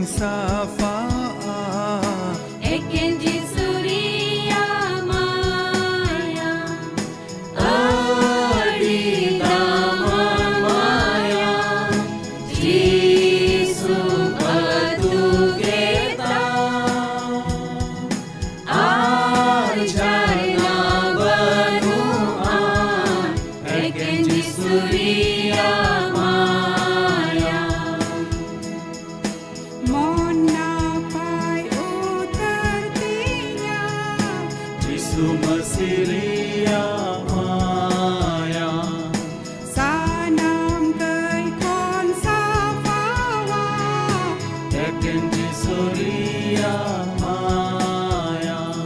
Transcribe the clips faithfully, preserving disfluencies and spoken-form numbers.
ᱥᱟᱯᱷᱟᱜᱼᱟ᱾ ᱮᱠᱮᱱ ᱡᱤᱥᱩ ᱨᱮᱭᱟᱜ ᱢᱟᱭᱟᱢ ᱟᱹᱰᱤ ᱫᱟᱢᱟᱱ ᱢᱟᱭᱟᱢ, ᱡᱤᱥᱩ ᱟᱹᱛᱩ ᱠᱮᱫᱟ᱾ ᱟᱨ ᱡᱷᱟᱨᱱᱟ ᱵᱟᱹᱱᱩᱜᱼᱟ, ᱮᱠᱮᱱ ᱡᱤᱥᱩ ᱨᱮᱭᱟᱜ ᱢᱟᱭᱟᱢ᱾ ᱢᱚᱱ ᱱᱟᱯᱟᱭ ᱩᱛᱟᱹᱨ ᱛᱤᱧᱟ᱾ ᱡᱤᱥᱩ ᱢᱟᱹᱥᱤ ᱨᱮᱭᱟᱜ ᱢᱟᱭᱟᱢ᱾ ᱥᱟᱱᱟᱢ ᱠᱟᱹᱭ ᱠᱷᱚᱱ ᱥᱟᱯᱷᱟᱣᱟ᱾ ᱮᱠᱮᱱ ᱡᱤᱥᱩ ᱨᱮᱭᱟᱜ ᱢᱟᱭᱟᱢ᱾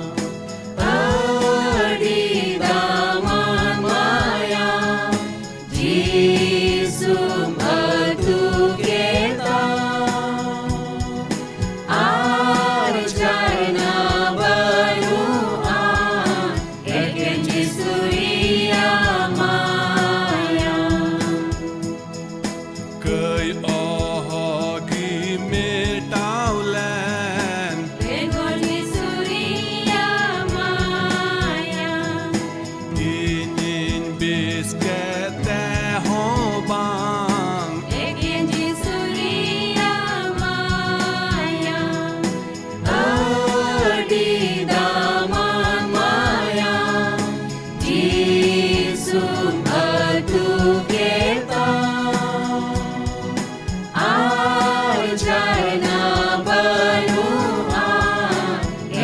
ᱟᱹᱰᱤ ᱫᱟᱢᱟᱱ ᱢᱟᱭᱟᱢ᱾ ᱡᱤᱥᱩᱢ ᱟᱹᱛᱩ ᱠᱮᱫᱟ᱾ ᱟᱨ ᱡᱷᱟᱨᱱᱟ ᱵᱟᱹᱱᱩᱜᱼᱟ, ᱮᱠᱮᱱ ᱡᱤᱥᱩ ᱨᱮᱭᱟᱜ ᱢᱟᱭᱟᱢ᱾ ᱠᱟᱹᱭ ᱚᱦᱚᱜᱤ ᱢᱮᱴᱟᱣ ᱞᱮᱱ᱾ ᱵᱮᱜᱚᱨ ᱡᱤᱥᱩ ᱨᱮᱭᱟᱜ ᱢᱟᱭᱟᱢ᱾ ᱤᱧᱤᱧ ᱵᱮᱥ ᱠᱮᱫ ᱛᱮᱦᱚᱸ ᱵᱟᱝ᱾ ᱮᱠᱮᱱ ᱡᱤᱥᱩ ᱨᱮᱭᱟᱜ ᱢᱟᱭᱟᱢ᱾ ᱟᱹᱰᱤ ᱫᱟᱢᱟᱱ ᱢᱟᱭᱟᱢ᱾ ᱡᱤᱥᱩᱢ ᱟᱹᱛᱩ ᱠᱮᱫᱟ᱾ ᱟᱨ ᱡᱷᱟᱨᱱᱟ ᱵᱟᱹᱱᱩᱜᱼᱟ,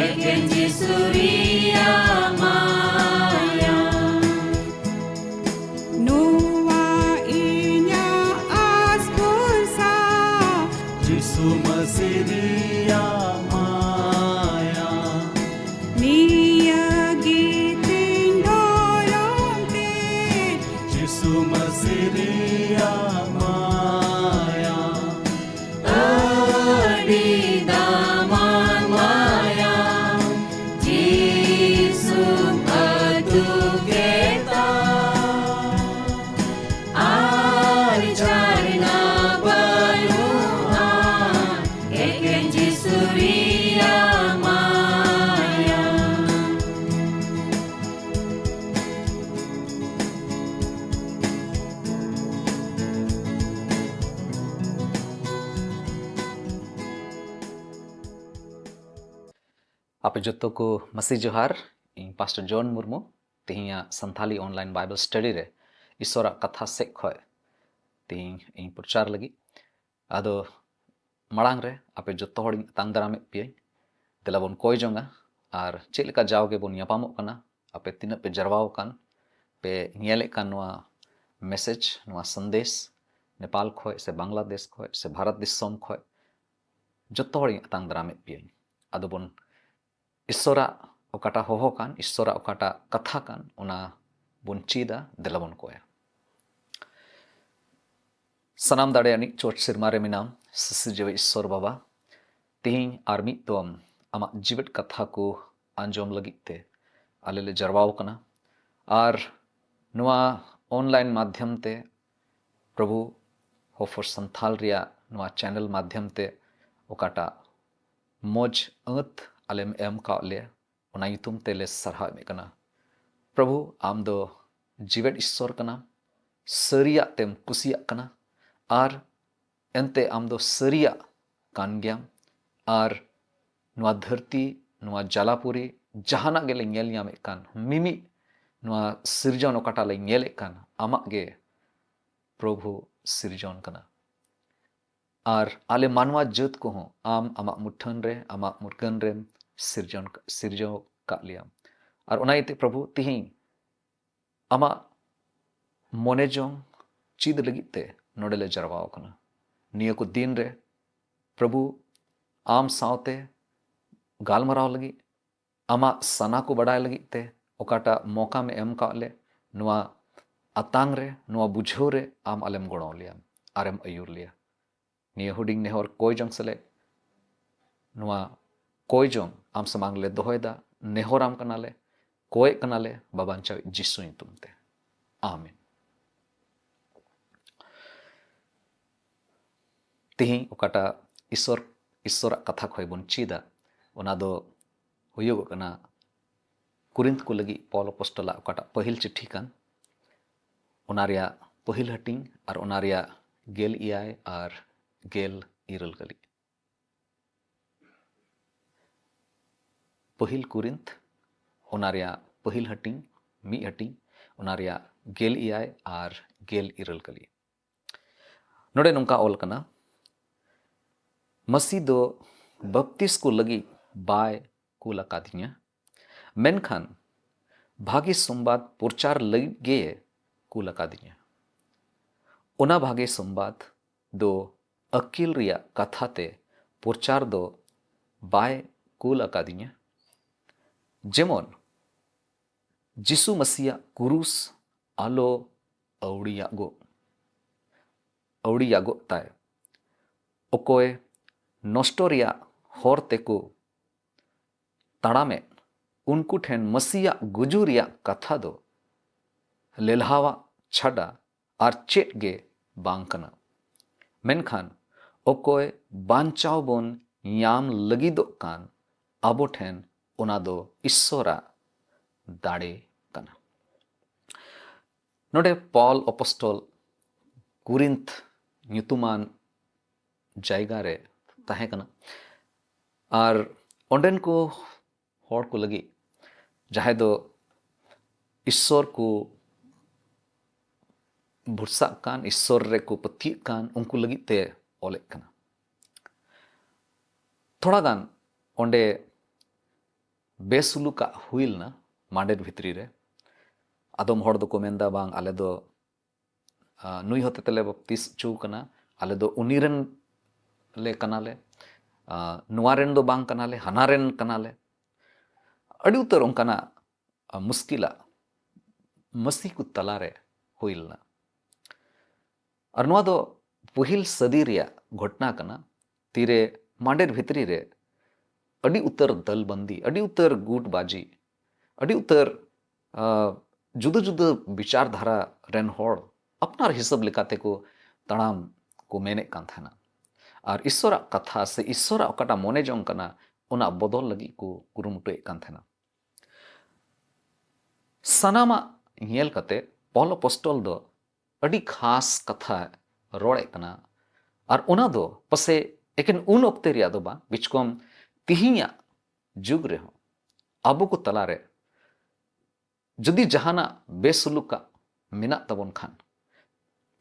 ᱮᱠᱮᱱ ᱡᱤᱥᱩ ᱨᱮᱭᱟᱜ ᱢᱟᱭᱟᱢ᱾ ᱱᱚᱣᱟ ᱤᱧᱟᱜ ᱟᱥ ᱵᱷᱚᱨᱥᱟ᱾ ᱡᱤᱥᱩ ᱢᱟᱹᱥᱤ ᱨᱮᱭᱟᱜ ᱢᱟᱭᱟᱢ᱾ ᱱᱤᱭᱟᱹ ᱜᱮ ᱛᱤᱧ ᱫᱷᱚᱨᱚᱢ ᱛᱮ᱾ ᱡᱤᱥᱩ ᱢᱟᱹᱥᱤ ᱨᱮᱭᱟᱜ ᱢᱟᱭᱟᱢ᱾ ᱟᱹᱰᱤ ᱫᱟᱢᱟᱱ ᱢᱟᱭᱟᱢ᱾ ᱡᱤᱥᱩᱢ ᱟᱹᱛᱩ ᱠᱮᱫᱟ᱾ ᱟᱨ ᱡᱷᱟᱨᱱᱟ ᱵᱟᱹᱱᱩᱜᱼᱟ, ᱟᱯᱮ ᱡᱚᱛᱚ ᱠᱚ ᱢᱟᱹᱥᱤ ᱡᱚᱦᱟᱨ᱾ ᱤᱧ ᱯᱟᱥᱴᱚᱨ ᱡᱚᱱ ᱢᱩᱨᱢᱩ᱾ ᱛᱮᱦᱮᱧᱟᱜ ᱥᱟᱱᱛᱷᱟᱞᱤ online Bible study ᱨᱮ ᱤᱥᱚᱨᱟᱜ ᱠᱟᱛᱷᱟ ᱥᱮᱫ ᱠᱷᱚᱱ ᱛᱮᱦᱮᱧ ᱤᱧ ᱯᱨᱚᱪᱟᱨ ᱞᱟᱹᱜᱤᱫ᱾ ᱟᱫᱚ ᱢᱟᱲᱟᱝ ᱨᱮ ᱟᱯᱮ ᱡᱚᱛᱚ ᱦᱚᱲᱤᱧ ᱟᱛᱟᱝ ᱫᱟᱨᱟᱢᱮᱫ ᱯᱮᱭᱟᱹᱧ᱾ ᱫᱮᱞᱟ ᱵᱚᱱ ᱠᱚᱭ ᱡᱚᱝᱟ᱾ ᱟᱨ ᱪᱮᱫ ᱞᱮᱠᱟ ᱡᱟᱣ ᱜᱮᱵᱚᱱ ᱧᱟᱯᱟᱢᱚᱜ ᱠᱟᱱᱟ, ᱟᱯᱮ ᱛᱤᱱᱟᱹᱜ ᱯᱮ ᱡᱟᱨᱣᱟ ᱟᱠᱟᱱ, ᱯᱮ ᱧᱮᱞᱮᱫ ᱠᱟᱱ ᱱᱚᱣᱟ message, ᱱᱚᱣᱟ ᱥᱟᱸᱫᱮᱥ, ᱱᱮᱯᱟᱞ ᱠᱷᱚᱱ ᱥᱮ ᱵᱟᱝᱞᱟᱫᱮᱥ ᱠᱷᱚᱱ ᱥᱮ ᱵᱷᱟᱨᱚᱛ ᱫᱤᱥᱚᱢ ᱠᱷᱚᱱ, ᱡᱚᱛᱚ ᱦᱚᱲᱤᱧ ᱟᱛᱟᱝ ᱫᱟᱨᱟᱢᱮᱫ ᱯᱮᱭᱟᱹᱧ᱾ ᱟᱫᱚ ᱵᱚᱱ ᱤᱥᱚᱨᱟᱜ ᱚᱠᱟᱴᱟᱜ ᱦᱚᱦᱚ ᱠᱟᱱ, ᱤᱥᱚᱨᱟᱜ ᱚᱠᱟᱴᱟᱜ ᱠᱟᱛᱷᱟ ᱠᱟᱱ, ᱚᱱᱟ ᱵᱚᱱ ᱪᱮᱫᱟ᱾ ᱫᱮᱞᱟ ᱵᱚᱱ ᱠᱚᱭᱟ᱾ ᱥᱟᱱᱟᱢ ᱫᱟᱲᱮᱭᱟᱱᱤᱡ ᱪᱚᱴ ᱥᱮᱨᱢᱟ ᱨᱮ ᱢᱮᱱᱟᱢ, ᱥᱤᱥᱤᱨᱡᱟᱹᱣᱤᱡ ᱤᱥᱚᱨ ᱵᱟᱵᱟ, ᱛᱮᱦᱮᱧ ᱟᱨ ᱢᱤᱫ ᱫᱚᱢ ᱟᱢᱟᱜ ᱡᱤᱣᱮᱫ ᱠᱟᱛᱷᱟ ᱠᱚ ᱟᱸᱡᱚᱢ ᱞᱟᱹᱜᱤᱫ ᱛᱮ ᱟᱞᱮ ᱞᱮ ᱡᱟᱨᱣᱟᱣ ᱠᱟᱱᱟ᱾ ᱟᱨ ᱱᱚᱣᱟ online ᱢᱟᱫᱽᱫᱷᱚᱢ ᱛᱮ, ᱯᱨᱚᱵᱷᱩ, ᱦᱚᱯᱚᱨ ᱥᱟᱱᱛᱷᱟᱞ ᱨᱮᱭᱟᱜ ᱱᱚᱣᱟ channel ᱢᱟᱫᱽᱫᱷᱚᱢ ᱛᱮ ᱚᱠᱟᱴᱟᱜ ᱢᱚᱡᱽ ᱟᱹᱛ ᱟᱞᱮᱢ ᱮᱢ ᱠᱟᱜ ᱞᱮᱭᱟ, ᱚᱱᱟ ᱧᱩᱛᱩᱢ ᱛᱮᱞᱮ ᱥᱟᱨᱦᱟᱣ ᱮᱢᱮᱫ ᱠᱟᱱᱟ᱾ ᱯᱨᱚᱵᱷᱩ, ᱟᱢ ᱫᱚ ᱡᱤᱣᱮᱫ ᱤᱥᱥᱚᱨ ᱠᱟᱱᱟᱢ, ᱥᱟᱹᱨᱤᱭᱟᱜ ᱛᱮᱢ ᱠᱩᱥᱤᱭᱟᱜ ᱠᱟᱱᱟ, ᱟᱨ ᱮᱱᱛᱮ ᱟᱢ ᱫᱚ ᱥᱟᱹᱨᱤᱭᱟᱜ ᱠᱟᱱ ᱜᱮᱭᱟᱢ᱾ ᱟᱨ ᱱᱚᱣᱟ ᱫᱷᱟᱹᱨᱛᱤ, ᱱᱚᱣᱟ ᱡᱟᱞᱟᱯᱩᱨᱤ, ᱡᱟᱦᱟᱱᱟᱜ ᱜᱮᱞᱮ ᱧᱮᱞ ᱧᱟᱢᱮᱫ ᱠᱟᱱ, ᱢᱤᱢᱤᱫ ᱱᱚᱣᱟ ᱥᱤᱨᱡᱚᱱ ᱚᱠᱟᱴᱟᱜ ᱞᱮ ᱧᱮᱞᱮᱫ ᱠᱟᱱ, ᱟᱢᱟᱜ ᱜᱮ ᱯᱨᱚᱵᱷᱩ ᱥᱤᱨᱡᱚᱱ ᱠᱟᱱᱟ᱾ ᱟᱨ ᱟᱞᱮ ᱢᱟᱱᱣᱟ ᱡᱟᱹᱛ ᱠᱚᱦᱚᱸ ᱟᱢ ᱟᱢᱟᱜ ᱢᱩᱴᱷᱟᱹᱱ ᱨᱮ, ᱟᱢᱟᱜ ᱢᱩᱨᱜᱟᱹᱱ ᱨᱮᱢ ᱥᱤᱨᱡᱚᱱ, ᱥᱤᱨᱡᱟᱹᱣ ᱟᱠᱟᱫ ᱞᱮᱭᱟ᱾ ᱟᱨ ᱚᱱᱟ ᱤᱭᱟᱹᱛᱮ ᱯᱨᱚᱵᱷᱩ, ᱛᱤᱦᱤᱧ ᱟᱢᱟᱜ ᱢᱚᱱᱮ ᱡᱚᱝ ᱪᱮᱫ ᱞᱟᱹᱜᱤᱫ ᱛᱮ ᱱᱚᱰᱮ ᱞᱮ ᱡᱟᱨᱣᱟ ᱟᱠᱟᱱᱟ᱾ ᱱᱤᱭᱟᱹ ᱠᱚ ᱫᱤᱱ ᱨᱮ ᱯᱨᱚᱵᱷᱩ, ᱟᱢ ᱥᱟᱶᱛᱮ ᱜᱟᱞᱢᱟᱨᱟᱣ ᱞᱟᱹᱜᱤᱫ, ᱟᱢᱟᱜ ᱥᱟᱱᱟ ᱠᱚ ᱵᱟᱰᱟᱭ ᱞᱟᱹᱜᱤᱫ ᱛᱮ ᱚᱠᱟᱴᱟᱜ ᱢᱚᱠᱟᱢ ᱮᱢ ᱠᱟᱜ ᱞᱮ, ᱱᱚᱣᱟ ᱟᱛᱟᱝ ᱨᱮ, ᱱᱚᱣᱟ ᱵᱩᱡᱷᱟᱹᱣ ᱨᱮ ᱟᱢ ᱟᱞᱮᱢ ᱜᱚᱲᱚ ᱞᱮᱭᱟ ᱟᱨᱮᱢ ᱟᱹᱭᱩᱨ ᱞᱮᱭᱟ᱾ ᱱᱤᱭᱟᱹ ᱦᱩᱰᱤᱧ ᱱᱮᱦᱚᱨ ᱠᱚᱭ ᱡᱚᱝ ᱥᱮᱞᱮᱫ, ᱱᱚᱣᱟ ᱠᱚᱭ ᱡᱚᱝ ᱟᱢ ᱥᱟᱢᱟᱝ ᱞᱮ ᱫᱚᱦᱚᱭᱮᱫᱟ, ᱱᱮᱦᱚᱨᱟᱢ ᱠᱟᱱᱟᱞᱮ, ᱠᱚᱭᱮᱫ ᱠᱟᱱᱟᱞᱮ ᱵᱟᱵᱟᱧᱪᱟᱣᱤᱡ ᱡᱤᱥᱩ ᱧᱩᱛᱩᱢ ᱛᱮ, ᱟᱢᱮᱱ᱾ ᱛᱮᱦᱮᱧ ᱚᱠᱟᱴᱟᱜ ᱤᱥᱚᱨ, ᱤᱥᱚᱨᱟᱜ ᱠᱟᱛᱷᱟ ᱠᱷᱚᱱ ᱵᱚᱱ ᱪᱮᱫᱟ, ᱚᱱᱟ ᱫᱚ ᱦᱩᱭᱩᱜᱚᱜ ᱠᱟᱱᱟ ᱠᱚᱨᱤᱱᱛᱷ ᱠᱚ ᱞᱟᱹᱜᱤᱫ ᱯᱚᱞ ᱟᱯᱚᱥᱴᱚᱞᱟᱜ ᱚᱠᱟᱴᱟᱜ ᱯᱟᱹᱦᱤᱞ ᱪᱤᱴᱷᱤ ᱠᱟᱱ, ᱚᱱᱟ ᱨᱮᱭᱟᱜ ᱯᱟᱹᱦᱤᱞ ᱦᱟᱹᱴᱤᱧ ᱟᱨ ᱚᱱᱟ ᱨᱮᱭᱟᱜ ᱜᱮᱞ ᱮᱭᱟᱭ ᱟᱨ ᱜᱮᱞ ᱤᱨᱟᱹᱞ ᱠᱟᱹᱞᱤ᱾ ᱯᱟᱹᱦᱤᱞ ᱠᱩᱨᱤᱱᱛᱷ, ᱚᱱᱟ ᱨᱮᱭᱟᱜ ᱯᱟᱹᱦᱤᱞ ᱦᱟᱹᱴᱤᱧ, ᱢᱤᱫ ᱦᱟᱹᱴᱤᱧ, ᱚᱱᱟ ᱨᱮᱭᱟᱜ ᱜᱮᱞ ᱮᱭᱟᱭ ᱟᱨ ᱜᱮᱞ ᱤᱨᱟᱹᱞ ᱠᱟᱹᱞᱤ᱾ ᱱᱚᱰᱮ ᱱᱚᱝᱠᱟ ᱚᱞ ᱠᱟᱱᱟ, ᱢᱟᱹᱥᱤ ᱫᱚ ᱵᱟᱯᱛᱤᱥ ᱠᱚ ᱞᱟᱹᱜᱤᱫ ᱵᱟᱭ ᱠᱩᱞ ᱟᱠᱟᱫᱤᱧᱟ, ᱢᱮᱱᱠᱷᱟᱱ ᱵᱷᱟᱜᱮ ᱥᱚᱢᱵᱟᱫ ᱯᱨᱚᱪᱟᱨ ᱞᱟᱹᱜᱤᱫ ᱜᱮ ᱠᱩᱞ ᱟᱠᱟᱫᱤᱧᱟ᱾ ᱚᱱᱟ ᱵᱷᱟᱜᱮ ᱥᱚᱢᱵᱟᱫ ᱫᱚ ᱟᱹᱠᱤᱞ ᱨᱮᱭᱟᱜ ᱠᱟᱛᱷᱟ ᱛᱮ ᱯᱨᱚᱪᱟᱨ ᱫᱚ ᱵᱟᱭ ᱠᱩᱞ ᱟᱠᱟᱫᱤᱧᱟ᱾ ᱡᱮᱢᱚᱱ ᱡᱤᱥᱩ ᱢᱟᱹᱥᱤᱭᱟᱜ ᱠᱩᱨᱩᱥ ᱟᱞᱚ ᱟᱹᱣᱲᱤᱭᱟᱜᱚᱜ, ᱟᱹᱣᱲᱤᱭᱟᱜᱚᱜ ᱛᱟᱭ᱾ ᱚᱠᱚᱭ ᱱᱚᱥᱴᱚ ᱨᱮᱭᱟᱜ ᱦᱚᱨ ᱛᱮᱠᱚ ᱛᱟᱲᱟᱢᱮᱫ, ᱩᱱᱠᱩ ᱴᱷᱮᱱ ᱢᱟᱹᱥᱤᱭᱟᱜ ᱜᱩᱡᱩᱜ ᱨᱮᱭᱟᱜ ᱠᱟᱛᱷᱟ ᱫᱚ ᱞᱮᱞᱦᱟᱣᱟᱜ ᱪᱷᱟᱰᱟ ᱟᱨ ᱪᱮᱫ ᱜᱮ ᱵᱟᱝ ᱠᱟᱱᱟ᱾ ᱢᱮᱱᱠᱷᱟᱱ ᱚᱠᱚᱭ ᱵᱟᱧᱪᱟᱣ ᱵᱚᱱ ᱧᱟᱢ ᱞᱟᱹᱜᱤᱫᱚᱜ ᱠᱟᱱ, ᱟᱵᱚ ᱴᱷᱮᱱ ᱚᱱᱟ ᱫᱚ ᱤᱥᱥᱚᱨᱟᱜ ᱫᱟᱲᱮ ᱠᱟᱱᱟ᱾ ᱱᱚᱰᱮ ᱯᱚᱞ ᱚᱯᱚᱥᱴᱚᱞ ᱠᱩᱨᱤᱱᱛᱷ ᱧᱩᱛᱩᱢᱟᱱ ᱡᱟᱭᱜᱟ ᱨᱮ ᱛᱟᱦᱮᱸ ᱠᱟᱱᱟ᱾ ᱟᱨ ᱚᱸᱰᱮᱱ ᱠᱚ ᱦᱚᱲ ᱠᱚ ᱞᱟᱹᱜᱤᱫ, ᱡᱟᱦᱟᱸᱭ ᱫᱚ ᱤᱥᱥᱚᱨ ᱠᱚ ᱵᱷᱚᱨᱥᱟᱜ ᱠᱟᱱ, ᱤᱥᱥᱚᱨ ᱨᱮᱠᱚ ᱯᱟᱹᱛᱭᱟᱹᱜ ᱠᱟᱱ, ᱩᱱᱠᱩ ᱞᱟᱹᱜᱤᱫ ᱛᱮ ᱚᱞᱮᱫ ᱠᱟᱱᱟ᱾ ᱛᱷᱚᱲᱟ ᱜᱟᱱ ᱚᱸᱰᱮ ᱵᱮᱥᱩᱞᱩᱠᱟᱜ ᱦᱩᱭ ᱞᱮᱱᱟ ᱢᱟᱰᱮᱨ ᱵᱷᱤᱛᱨᱤ ᱨᱮ᱾ ᱟᱫᱚᱢ ᱦᱚᱲ ᱫᱚᱠᱚ ᱢᱮᱱᱫᱟ, "ᱵᱟᱝ, ᱟᱞᱮ ᱫᱚ, ᱟ, ᱱᱩᱭ ᱦᱚᱛᱮ ᱛᱮᱞᱮ ᱵᱟᱯᱛᱤᱥ ᱦᱚᱪᱚ ᱠᱟᱱᱟ, ᱟᱞᱮ ᱫᱚ ᱩᱱᱤ ᱨᱮᱱ ᱞᱮ ᱠᱟᱱᱟᱞᱮ, ᱟ, ᱱᱚᱣᱟ ᱨᱮᱱ ᱫᱚ ᱵᱟᱝ ᱠᱟᱱᱟᱞᱮ, ᱦᱟᱱᱟ ᱨᱮᱱ ᱠᱟᱱᱟᱞᱮ᱾" ᱟᱹᱰᱤ ᱩᱛᱟᱹᱨ ᱚᱱᱠᱟᱱᱟᱜ, ᱟ, ᱢᱩᱥᱠᱤᱞᱟᱜ ᱢᱟᱹᱥᱤ ᱠᱚ ᱛᱟᱞᱟᱨᱮ ᱦᱩᱭ ᱞᱮᱱᱟ᱾ ᱟᱨ ᱱᱚᱣᱟ ᱫᱚ ᱯᱟᱹᱦᱤᱞ ᱥᱟᱹᱫᱤ ᱨᱮᱭᱟᱜ ᱜᱷᱚᱴᱱᱟ ᱠᱟᱱᱟ᱾ ᱛᱤᱨᱮ ᱢᱟᱰᱮᱨ ᱵᱷᱤᱛᱨᱤ ᱨᱮ ᱟᱹᱰᱤ ᱩᱛᱟᱹᱨ ᱫᱟᱞᱵᱟᱱᱫᱤ, ᱟᱹᱰᱤ ᱩᱛᱟᱹᱨ ᱜᱩᱴᱵᱟᱡᱤ, ᱟᱹᱰᱤ ᱩᱛᱟᱹᱨ, ᱟ, ᱡᱩᱫᱟᱹ ᱡᱩᱫᱟᱹ ᱵᱤᱪᱟᱨ ᱫᱷᱟᱨᱟ ᱨᱮᱱ ᱦᱚᱲ ᱟᱯᱱᱟᱨ ᱦᱤᱥᱟᱹᱵ ᱞᱮᱠᱟᱛᱮ ᱠᱚ ᱛᱟᱲᱟᱢ ᱠᱚ ᱢᱮᱱᱮᱫ ᱠᱟᱱ ᱛᱟᱦᱮᱱᱟ᱾ ᱟᱨ ᱤᱥᱥᱚᱨᱟᱜ ᱠᱟᱛᱷᱟ ᱥᱮ ᱤᱥᱥᱚᱨᱟᱜ ᱚᱠᱟᱴᱟᱜ ᱢᱚᱱᱮ ᱡᱚᱝ ᱠᱟᱱᱟ, ᱚᱱᱟ ᱵᱚᱫᱚᱞ ᱞᱟᱹᱜᱤᱫ ᱠᱚ ᱠᱩᱨᱩᱢᱩᱴᱩᱭᱮᱫ ᱠᱟᱱ ᱛᱟᱦᱮᱱᱟ᱾ ᱥᱟᱱᱟᱢᱟᱜ ᱧᱮᱞ ᱠᱟᱛᱮ ᱯᱚᱞ ᱚᱯᱚᱥᱴᱚᱞ ᱫᱚ ᱟᱹᱰᱤ ᱠᱷᱟᱥ ᱠᱟᱛᱷᱟ ᱨᱚᱲᱮᱫ ᱠᱟᱱᱟ᱾ ᱟᱨ ᱚᱱᱟ ᱫᱚ ᱯᱟᱥᱮ ᱮᱠᱮᱱ ᱩᱱ ᱚᱠᱛᱮ ᱨᱮᱭᱟᱜ ᱫᱚ ᱵᱟᱝ, ᱵᱤᱪᱠᱚᱢ ᱛᱤᱦᱤᱧᱟᱜ ᱡᱩᱜᱽ ᱨᱮᱦᱚᱸ ᱟᱵᱚ ᱠᱚ ᱛᱟᱞᱟᱨᱮ ᱡᱩᱫᱤ ᱡᱟᱦᱟᱱᱟᱜ ᱵᱮᱥᱩᱞᱩᱠᱟᱜ ᱢᱮᱱᱟᱜ ᱛᱟᱵᱚᱱ ᱠᱷᱟᱱ,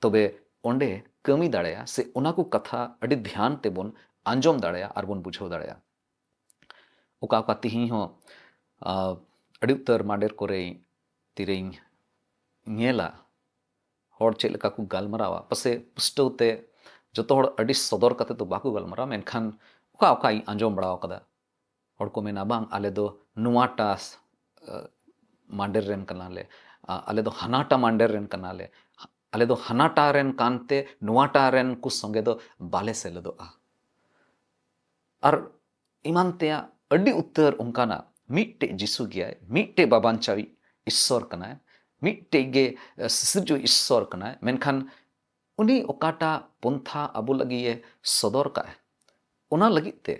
ᱛᱚᱵᱮ ᱚᱸᱰᱮ ᱠᱟᱹᱢᱤ ᱫᱟᱲᱮᱭᱟᱜᱼᱟ ᱥᱮ ᱚᱱᱟ ᱠᱚ ᱠᱟᱛᱷᱟ ᱟᱹᱰᱤ ᱫᱷᱮᱭᱟᱱ ᱛᱮᱵᱚᱱ ᱟᱸᱡᱚᱢ ᱫᱟᱲᱮᱭᱟᱜᱼᱟ ᱟᱨ ᱵᱚᱱ ᱵᱩᱡᱷᱟᱹᱣ ᱫᱟᱲᱮᱭᱟᱜᱼᱟ᱾ ᱚᱠᱟ ᱚᱠᱟ ᱛᱤᱦᱤᱧ ᱦᱚᱸ, ᱟ, ᱟᱹᱰᱤ ᱩᱛᱟᱹᱨ ᱢᱟᱰᱮᱨ ᱠᱚᱨᱮ ᱛᱤᱨᱮᱧ ᱧᱮᱞᱟ, ᱦᱚᱲ ᱪᱮᱫ ᱞᱮᱠᱟ ᱠᱚ ᱜᱟᱞᱢᱟᱨᱟᱣᱟ, ᱯᱟᱥᱮ ᱯᱩᱥᱴᱟᱹᱣ ᱛᱮ ᱡᱚᱛᱚ ᱦᱚᱲ ᱟᱹᱰᱤ ᱥᱚᱫᱚᱨ ᱠᱟᱛᱮ ᱫᱚ ᱵᱟᱠᱚ ᱜᱟᱞᱢᱟᱨᱟᱣᱟ, ᱢᱮᱱᱠᱷᱟᱱ ᱚᱠᱟ ᱚᱠᱟᱧ ᱟᱸᱡᱚᱢ ᱵᱟᱲᱟ ᱟᱠᱟᱫᱟ, ᱦᱚᱲ ᱠᱚ ᱢᱮᱱᱟ, "ᱵᱟᱝ, ᱟᱞᱮ ᱫᱚ ᱱᱚᱣᱟᱴᱟ, ᱟ, ᱢᱟᱰᱮᱨ ᱨᱮᱱ ᱠᱟᱱᱟᱞᱮ, ᱟ, ᱟᱞᱮ ᱫᱚ ᱦᱟᱱᱟᱴᱟ ᱢᱟᱰᱮᱨ ᱨᱮᱱ ᱠᱟᱱᱟᱞᱮ, ᱟᱞᱮ ᱫᱚ ᱦᱟᱱᱟᱴᱟ ᱨᱮᱱ ᱠᱟᱱᱛᱮ ᱱᱚᱣᱟᱴᱟ ᱨᱮᱱ ᱠᱚ ᱥᱚᱸᱜᱮ ᱫᱚ ᱵᱟᱞᱮ ᱥᱮᱞᱮᱫᱚᱜᱼᱟ᱾" ᱟᱨ ᱮᱢᱟᱱ ᱛᱮᱭᱟᱜ ᱟᱹᱰᱤ ᱩᱛᱟᱹᱨ ᱚᱱᱠᱟᱱᱟᱜ᱾ ᱢᱤᱫᱴᱮᱡ ᱡᱤᱥᱩ ᱜᱮᱭᱟᱭ, ᱢᱤᱫᱴᱮᱡ ᱵᱟᱵᱟᱧᱪᱟᱣᱤᱡ ᱤᱥᱥᱚᱨ ᱠᱟᱱᱟᱭ, ᱢᱤᱫᱴᱮᱡ ᱜᱮ, ᱮ, ᱥᱤᱥᱤᱨᱡᱟᱹᱣᱤᱡ ᱤᱥᱥᱚᱨ ᱠᱟᱱᱟᱭ, ᱢᱮᱱᱠᱷᱟᱱ ᱩᱱᱤ ᱚᱠᱟᱴᱟᱜ ᱯᱚᱱᱛᱷᱟ ᱟᱵᱚ ᱞᱟᱹᱜᱤᱫ ᱮ ᱥᱚᱫᱚᱨ ᱠᱟᱜᱼᱟ, ᱚᱱᱟ ᱞᱟᱹᱜᱤᱫ ᱛᱮ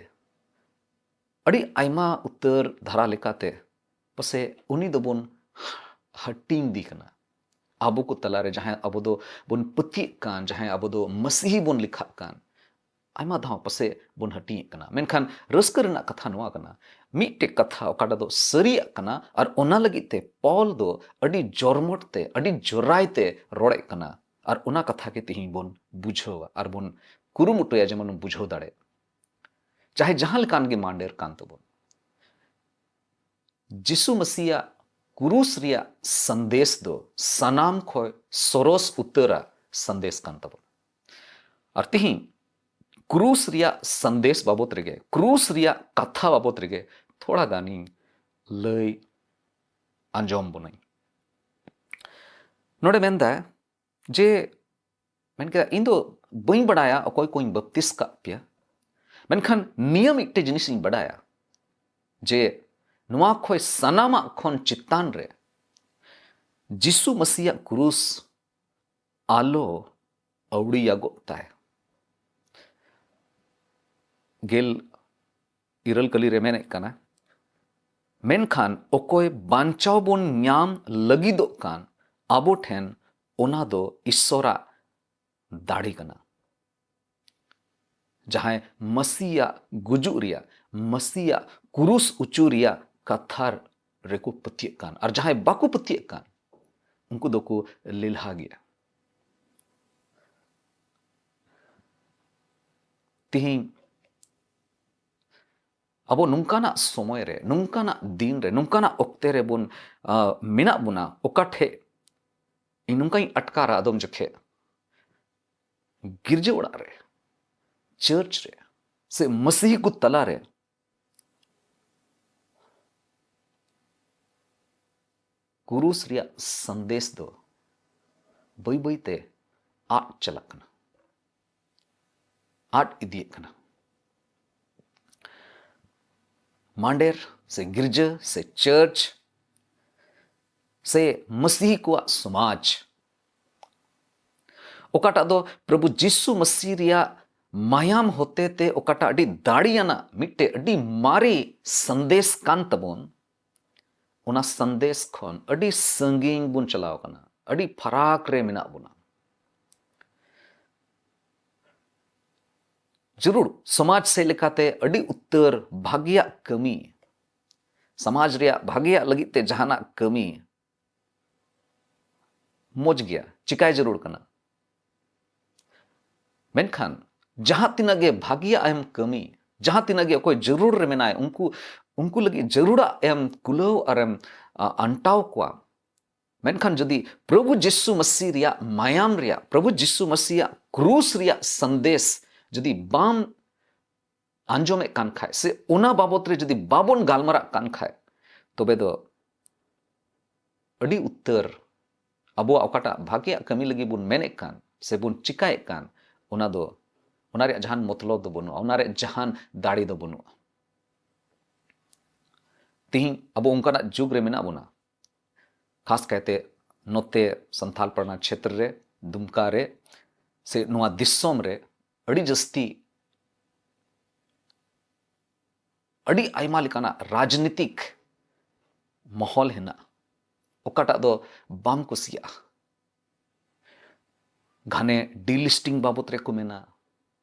ᱟᱹᱰᱤ ᱟᱭᱢᱟ ᱩᱛᱟᱹᱨ ᱫᱷᱟᱨᱟ ᱞᱮᱠᱟᱛᱮ ᱯᱟᱥᱮ ᱩᱱᱤ ᱫᱚᱵᱚᱱ ᱦᱟᱹᱴᱤᱧ ᱫᱤ ᱠᱟᱱᱟ᱾ ᱟᱵᱚ ᱠᱚ ᱛᱟᱞᱟᱨᱮ ᱡᱟᱦᱟᱸᱭ ᱟᱵᱚ ᱫᱚ ᱵᱚᱱ ᱯᱟᱹᱛᱭᱟᱹᱜ ᱠᱟᱱ, ᱡᱟᱦᱟᱸᱭ ᱟᱵᱚ ᱫᱚ ᱢᱟᱹᱥᱤᱦᱤ ᱵᱚᱱ ᱞᱮᱠᱷᱟᱜ ᱠᱟᱱ, ᱟᱭᱢᱟ ᱫᱷᱟᱣ ᱯᱟᱥᱮ ᱵᱚᱱ ᱦᱟᱹᱴᱤᱧᱮᱫ ᱠᱟᱱᱟ᱾ ᱢᱮᱱᱠᱷᱟᱱ ᱨᱟᱹᱥᱠᱟᱹ ᱨᱮᱱᱟᱜ ᱠᱟᱛᱷᱟ ᱱᱚᱣᱟ ᱠᱟᱱᱟ, ᱢᱤᱫᱴᱮᱡ ᱠᱟᱛᱷᱟ ᱚᱠᱟᱴᱟᱜ ᱫᱚ ᱥᱟᱹᱨᱤᱭᱟᱜ ᱠᱟᱱᱟ, ᱟᱨ ᱚᱱᱟ ᱞᱟᱹᱜᱤᱫ ᱛᱮ ᱯᱚᱞ ᱫᱚ ᱟᱹᱰᱤ ᱡᱚᱨᱢᱚᱴ ᱛᱮ, ᱟᱹᱰᱤ ᱡᱚᱨᱟᱭ ᱛᱮ ᱨᱚᱲᱮᱫ ᱠᱟᱱᱟ᱾ ᱟᱨ ᱚᱱᱟ ᱠᱟᱛᱷᱟ ᱜᱮ ᱛᱮᱦᱮᱧ ᱵᱚᱱ ᱵᱩᱡᱷᱟᱹᱣᱟ ᱟᱨ ᱵᱚᱱ ᱠᱩᱨᱩᱢᱩᱴᱩᱭᱟ ᱡᱮᱢᱚᱱ ᱵᱚᱱ ᱵᱩᱡᱷᱟᱹᱣ ᱫᱟᱲᱮᱜ᱾ ᱪᱟᱦᱮ ᱡᱟᱦᱟᱸ ᱞᱮᱠᱟᱱ ᱜᱮ ᱢᱟᱱᱰᱮᱨ ᱠᱟᱱ ᱛᱟᱵᱚᱱ, ᱡᱤᱥᱩ ᱢᱟᱹᱥᱤᱭᱟᱜ ᱠᱨᱩᱥ ᱨᱮᱭᱟᱜ ᱥᱟᱸᱫᱮᱥ ᱫᱚ ᱥᱟᱱᱟᱢ ᱠᱷᱚᱱ ᱥᱚᱨᱚᱥ ᱩᱛᱟᱹᱨᱟ ᱥᱟᱸᱫᱮᱥ ᱠᱟᱱ ᱛᱟᱵᱚᱱᱟ᱾ ᱟᱨ ᱛᱤᱦᱤᱧ ᱠᱨᱩᱥ ᱨᱮᱭᱟᱜ ᱥᱟᱸᱫᱮᱥ ᱵᱟᱵᱚᱛ ᱨᱮᱜᱮ, ᱠᱨᱩᱥ ᱨᱮᱭᱟᱜ ᱠᱟᱛᱷᱟ ᱵᱟᱵᱚᱛ ᱨᱮᱜᱮ ᱛᱷᱚᱲᱟ ᱜᱟᱱᱤᱧ ᱞᱟᱹᱭ ᱟᱸᱡᱚᱢ ᱵᱚᱱᱟᱹᱧ᱾ ᱱᱚᱰᱮ ᱢᱮᱱᱫᱟᱭ ᱡᱮ, ᱢᱮᱱ ᱠᱮᱫᱟ, "ᱤᱧ ᱫᱚ ᱵᱟᱹᱧ ᱵᱟᱰᱟᱭᱟ ᱚᱠᱚᱭ ᱠᱚᱧ ᱵᱟᱯᱛᱤᱥ ᱠᱟᱜ ᱯᱮᱭᱟ, ᱢᱮᱱᱠᱷᱟᱱ ᱱᱤᱭᱟᱹ ᱢᱤᱫᱴᱮᱡ ᱡᱤᱱᱤᱥ ᱤᱧ ᱵᱟᱰᱟᱭᱟ ᱡᱮ ᱱᱚᱣᱟ ᱠᱷᱚᱱ ᱥᱟᱱᱟᱢᱟᱜ ᱠᱷᱚᱱ ᱪᱮᱛᱟᱱ ᱨᱮ ᱡᱤᱥᱩ ᱢᱟᱹᱥᱤᱭᱟᱜ ᱠᱨᱩᱥ ᱟᱞᱚ ᱟᱹᱣᱲᱤᱭᱟᱜᱚᱜ ᱛᱟᱭ᱾" ᱜᱮᱞ ᱤᱨᱟᱹᱞ ᱠᱟᱹᱞᱤ ᱨᱮ ᱢᱮᱱᱮᱫ ᱠᱟᱱᱟ, ᱢᱮᱱᱠᱷᱟᱱ ᱚᱠᱚᱭ ᱵᱟᱧᱪᱟᱣ ᱵᱚᱱ ᱧᱟᱢ ᱞᱟᱹᱜᱤᱫᱚᱜ ᱠᱟᱱ, ᱟᱵᱚ ᱴᱷᱮᱱ ᱚᱱᱟ ᱫᱚ ᱤᱥᱥᱚᱨᱟᱜ ᱫᱟᱲᱮ ᱠᱟᱱᱟ᱾ ᱡᱟᱦᱟᱸᱭ ᱢᱟᱹᱥᱤᱭᱟᱜ ᱜᱩᱡᱩᱜ ᱨᱮᱭᱟᱜ, ᱢᱟᱹᱥᱤᱭᱟᱜ ᱠᱨᱩᱥ ᱩᱪᱩ ᱨᱮᱭᱟᱜ ᱠᱟᱛᱷᱟ ᱨᱮᱠᱚ ᱯᱟᱹᱛᱭᱟᱹᱜ ᱠᱟᱱ, ᱟᱨ ᱡᱟᱦᱟᱸᱭ ᱵᱟᱠᱚ ᱯᱟᱹᱛᱭᱟᱹᱜ ᱠᱟᱱ, ᱩᱱᱠᱩ ᱫᱚᱠᱚ ᱞᱮᱞᱦᱟ ᱜᱮᱭᱟ᱾ ᱛᱤᱦᱤᱧ ᱟᱵᱚ ᱱᱚᱝᱠᱟᱱᱟᱜ ᱥᱚᱢᱚᱭ ᱨᱮ, ᱱᱚᱝᱠᱟᱱᱟᱜ ᱫᱤᱱ ᱨᱮ, ᱱᱚᱝᱠᱟᱱᱟᱜ ᱚᱠᱛᱮ ᱨᱮᱵᱚᱱ, ᱟ, ᱢᱮᱱᱟᱜ ᱵᱚᱱᱟ, ᱚᱠᱟ ᱴᱷᱮᱡ ᱤᱧ ᱱᱚᱝᱠᱟᱧ ᱟᱴᱠᱟᱨᱟ ᱟᱫᱚᱢ ᱡᱚᱠᱷᱮᱡ, ᱜᱤᱨᱡᱟᱹ ᱚᱲᱟᱜ ᱨᱮ, ᱪᱟᱨᱪ ᱨᱮ, ᱥᱮ ᱢᱟᱹᱥᱤᱦᱤ ᱠᱚ ᱛᱟᱞᱟ ᱨᱮ ᱠᱨᱩᱥ ᱨᱮᱭᱟᱜ ᱥᱟᱸᱫᱮᱥ ᱫᱚ ᱵᱟᱹᱭ ᱵᱟᱹᱭ ᱛᱮ ᱟᱫ ᱪᱟᱞᱟᱜ ᱠᱟᱱᱟ, ᱟᱫ ᱤᱫᱤᱭᱮᱫ ᱠᱟᱱᱟ᱾ ᱢᱟᱱᱰᱮᱨ ᱥᱮ ᱜᱤᱨᱡᱟᱹ ᱥᱮ ᱪᱟᱨᱪ ᱥᱮ ᱢᱟᱹᱥᱤᱦᱤ ᱠᱚᱣᱟᱜ ᱥᱚᱢᱟᱡᱽ, ᱚᱠᱟᱴᱟᱜ ᱫᱚ ᱯᱨᱚᱵᱷᱩ ᱡᱤᱥᱩ ᱢᱟᱹᱥᱤ ᱨᱮᱭᱟᱜ ᱢᱟᱭᱟᱢ ᱦᱚᱛᱮ ᱛᱮ ᱚᱠᱟᱴᱟᱜ ᱟᱹᱰᱤ ᱫᱟᱲᱮᱭᱟᱱᱟᱜ ᱢᱤᱫᱴᱮᱡ ᱟᱹᱰᱤ ᱢᱟᱨᱮ ᱥᱟᱸᱫᱮᱥ ᱠᱟᱱ ᱛᱟᱵᱚᱱ, ᱚᱱᱟ ᱥᱟᱸᱫᱮᱥ ᱠᱷᱚᱱ ᱟᱹᱰᱤ ᱥᱟᱺᱜᱤᱧ ᱵᱚᱱ ᱪᱟᱞᱟᱣ ᱠᱟᱱᱟ, ᱟᱹᱰᱤ ᱯᱷᱟᱨᱟᱠ ᱨᱮ ᱢᱮᱱᱟᱜ ᱵᱚᱱᱟ᱾ ᱡᱟᱹᱨᱩᱲ ᱥᱚᱢᱟᱡᱽ ᱥᱮᱫ ᱞᱮᱠᱟᱛᱮ ᱟᱹᱰᱤ ᱩᱛᱟᱹᱨ ᱵᱷᱟᱜᱮᱭᱟᱜ ᱠᱟᱹᱢᱤ, ᱥᱚᱢᱟᱡᱽ ᱨᱮᱭᱟᱜ ᱵᱷᱟᱜᱮᱭᱟᱜ ᱞᱟᱹᱜᱤᱫ ᱛᱮ ᱡᱟᱦᱟᱱᱟᱜ ᱠᱟᱹᱢᱤ ᱢᱚᱡᱽ ᱜᱮᱭᱟ, ᱪᱤᱠᱟᱭ ᱡᱟᱹᱨᱩᱲ ᱠᱟᱱᱟ᱾ ᱢᱮᱱᱠᱷᱟᱱ ᱡᱟᱦᱟᱸ ᱛᱤᱱᱟᱹᱜ ᱜᱮ ᱵᱷᱟᱜᱮᱭᱟᱜ ᱮᱢ ᱠᱟᱹᱢᱤ, ᱡᱟᱦᱟᱸ ᱛᱤᱱᱟᱹᱜ ᱜᱮ ᱚᱠᱚᱭ ᱡᱟᱹᱨᱩᱲ ᱨᱮ ᱢᱮᱱᱟᱭ, ᱩᱱᱠᱩ, ᱩᱱᱠᱩ ᱞᱟᱹᱜᱤᱫ ᱡᱟᱹᱨᱩᱲᱟᱜ ᱮᱢ ᱠᱩᱞᱟᱹᱣ ᱟᱨᱮᱢ, ᱟ, ᱟᱱᱴᱟᱣ ᱠᱚᱣᱟ, ᱢᱮᱱᱠᱷᱟᱱ ᱡᱩᱫᱤ ᱯᱨᱚᱵᱷᱩ ᱡᱤᱥᱩ ᱢᱟᱹᱥᱤ ᱨᱮᱭᱟᱜ ᱢᱟᱭᱟᱢ ᱨᱮᱭᱟᱜ, ᱯᱨᱚᱵᱷᱩ ᱡᱤᱥᱩ ᱢᱟᱹᱥᱤᱭᱟᱜ ᱠᱨᱩᱥ ᱨᱮᱭᱟᱜ ᱥᱟᱸᱫᱮᱥ ᱡᱩᱫᱤ ᱵᱟᱢ ᱟᱸᱡᱚᱢᱮᱫ ᱠᱟᱱ ᱠᱷᱟᱡ, ᱥᱮ ᱚᱱᱟ ᱵᱟᱵᱚᱛ ᱨᱮ ᱡᱩᱫᱤ ᱵᱟᱵᱚᱱ ᱜᱟᱞᱢᱟᱨᱟᱜ ᱠᱟᱱ ᱠᱷᱟᱡ, ᱛᱚᱵᱮ ᱫᱚ ᱟᱹᱰᱤ ᱩᱛᱟᱹᱨ ᱟᱵᱚᱣᱟᱜ ᱚᱠᱟᱴᱟᱜ ᱵᱷᱟᱜᱮᱭᱟᱜ ᱠᱟᱹᱢᱤ ᱞᱟᱹᱜᱤᱫ ᱵᱚᱱ ᱢᱮᱱᱮᱫ ᱠᱟᱱ ᱥᱮ ᱵᱚᱱ ᱪᱤᱠᱟᱭᱮᱫ ᱠᱟᱱ, ᱚᱱᱟ ᱫᱚ, ᱚᱱᱟ ᱨᱮᱭᱟᱜ ᱡᱟᱦᱟᱱ ᱢᱚᱛᱞᱚᱵ ᱫᱚ ᱵᱟᱹᱱᱩᱜᱼᱟ, ᱚᱱᱟ ᱨᱮᱭᱟᱜ ᱡᱟᱦᱟᱱ ᱫᱟᱲᱮ ᱫᱚ ᱵᱟᱹᱱᱩᱜᱼᱟ᱾ ᱛᱤᱦᱤᱧ ᱟᱵᱚ ᱚᱱᱠᱟᱱᱟᱜ ᱡᱩᱜᱽ ᱨᱮ ᱢᱮᱱᱟᱜ ᱵᱚᱱᱟ, ᱠᱷᱟᱥ ᱠᱟᱭᱛᱮ ᱱᱚᱛᱮ ᱥᱟᱱᱛᱟᱞ ᱯᱟᱨᱜᱟᱱᱟ ᱪᱷᱮᱛᱨᱚ ᱨᱮ, ᱫᱩᱢᱠᱟ ᱨᱮ, ᱥᱮ ᱱᱚᱣᱟ ᱫᱤᱥᱚᱢ ᱨᱮ ᱟᱹᱰᱤ ᱡᱟᱹᱥᱛᱤ, ᱟᱹᱰᱤ ᱟᱭᱢᱟ ᱞᱮᱠᱟᱱᱟᱜ ᱨᱟᱡᱽᱱᱤᱛᱤᱠ ᱢᱚᱦᱚᱞ ᱦᱮᱱᱟᱜᱼᱟ, ᱚᱠᱟᱴᱟᱜ ᱫᱚ ᱵᱟᱢ ᱠᱩᱥᱤᱭᱟᱜᱼᱟ᱾ ᱜᱷᱟᱱᱮ delisting ᱵᱟᱵᱚᱛ ᱨᱮᱠᱚ ᱢᱮᱱᱟ,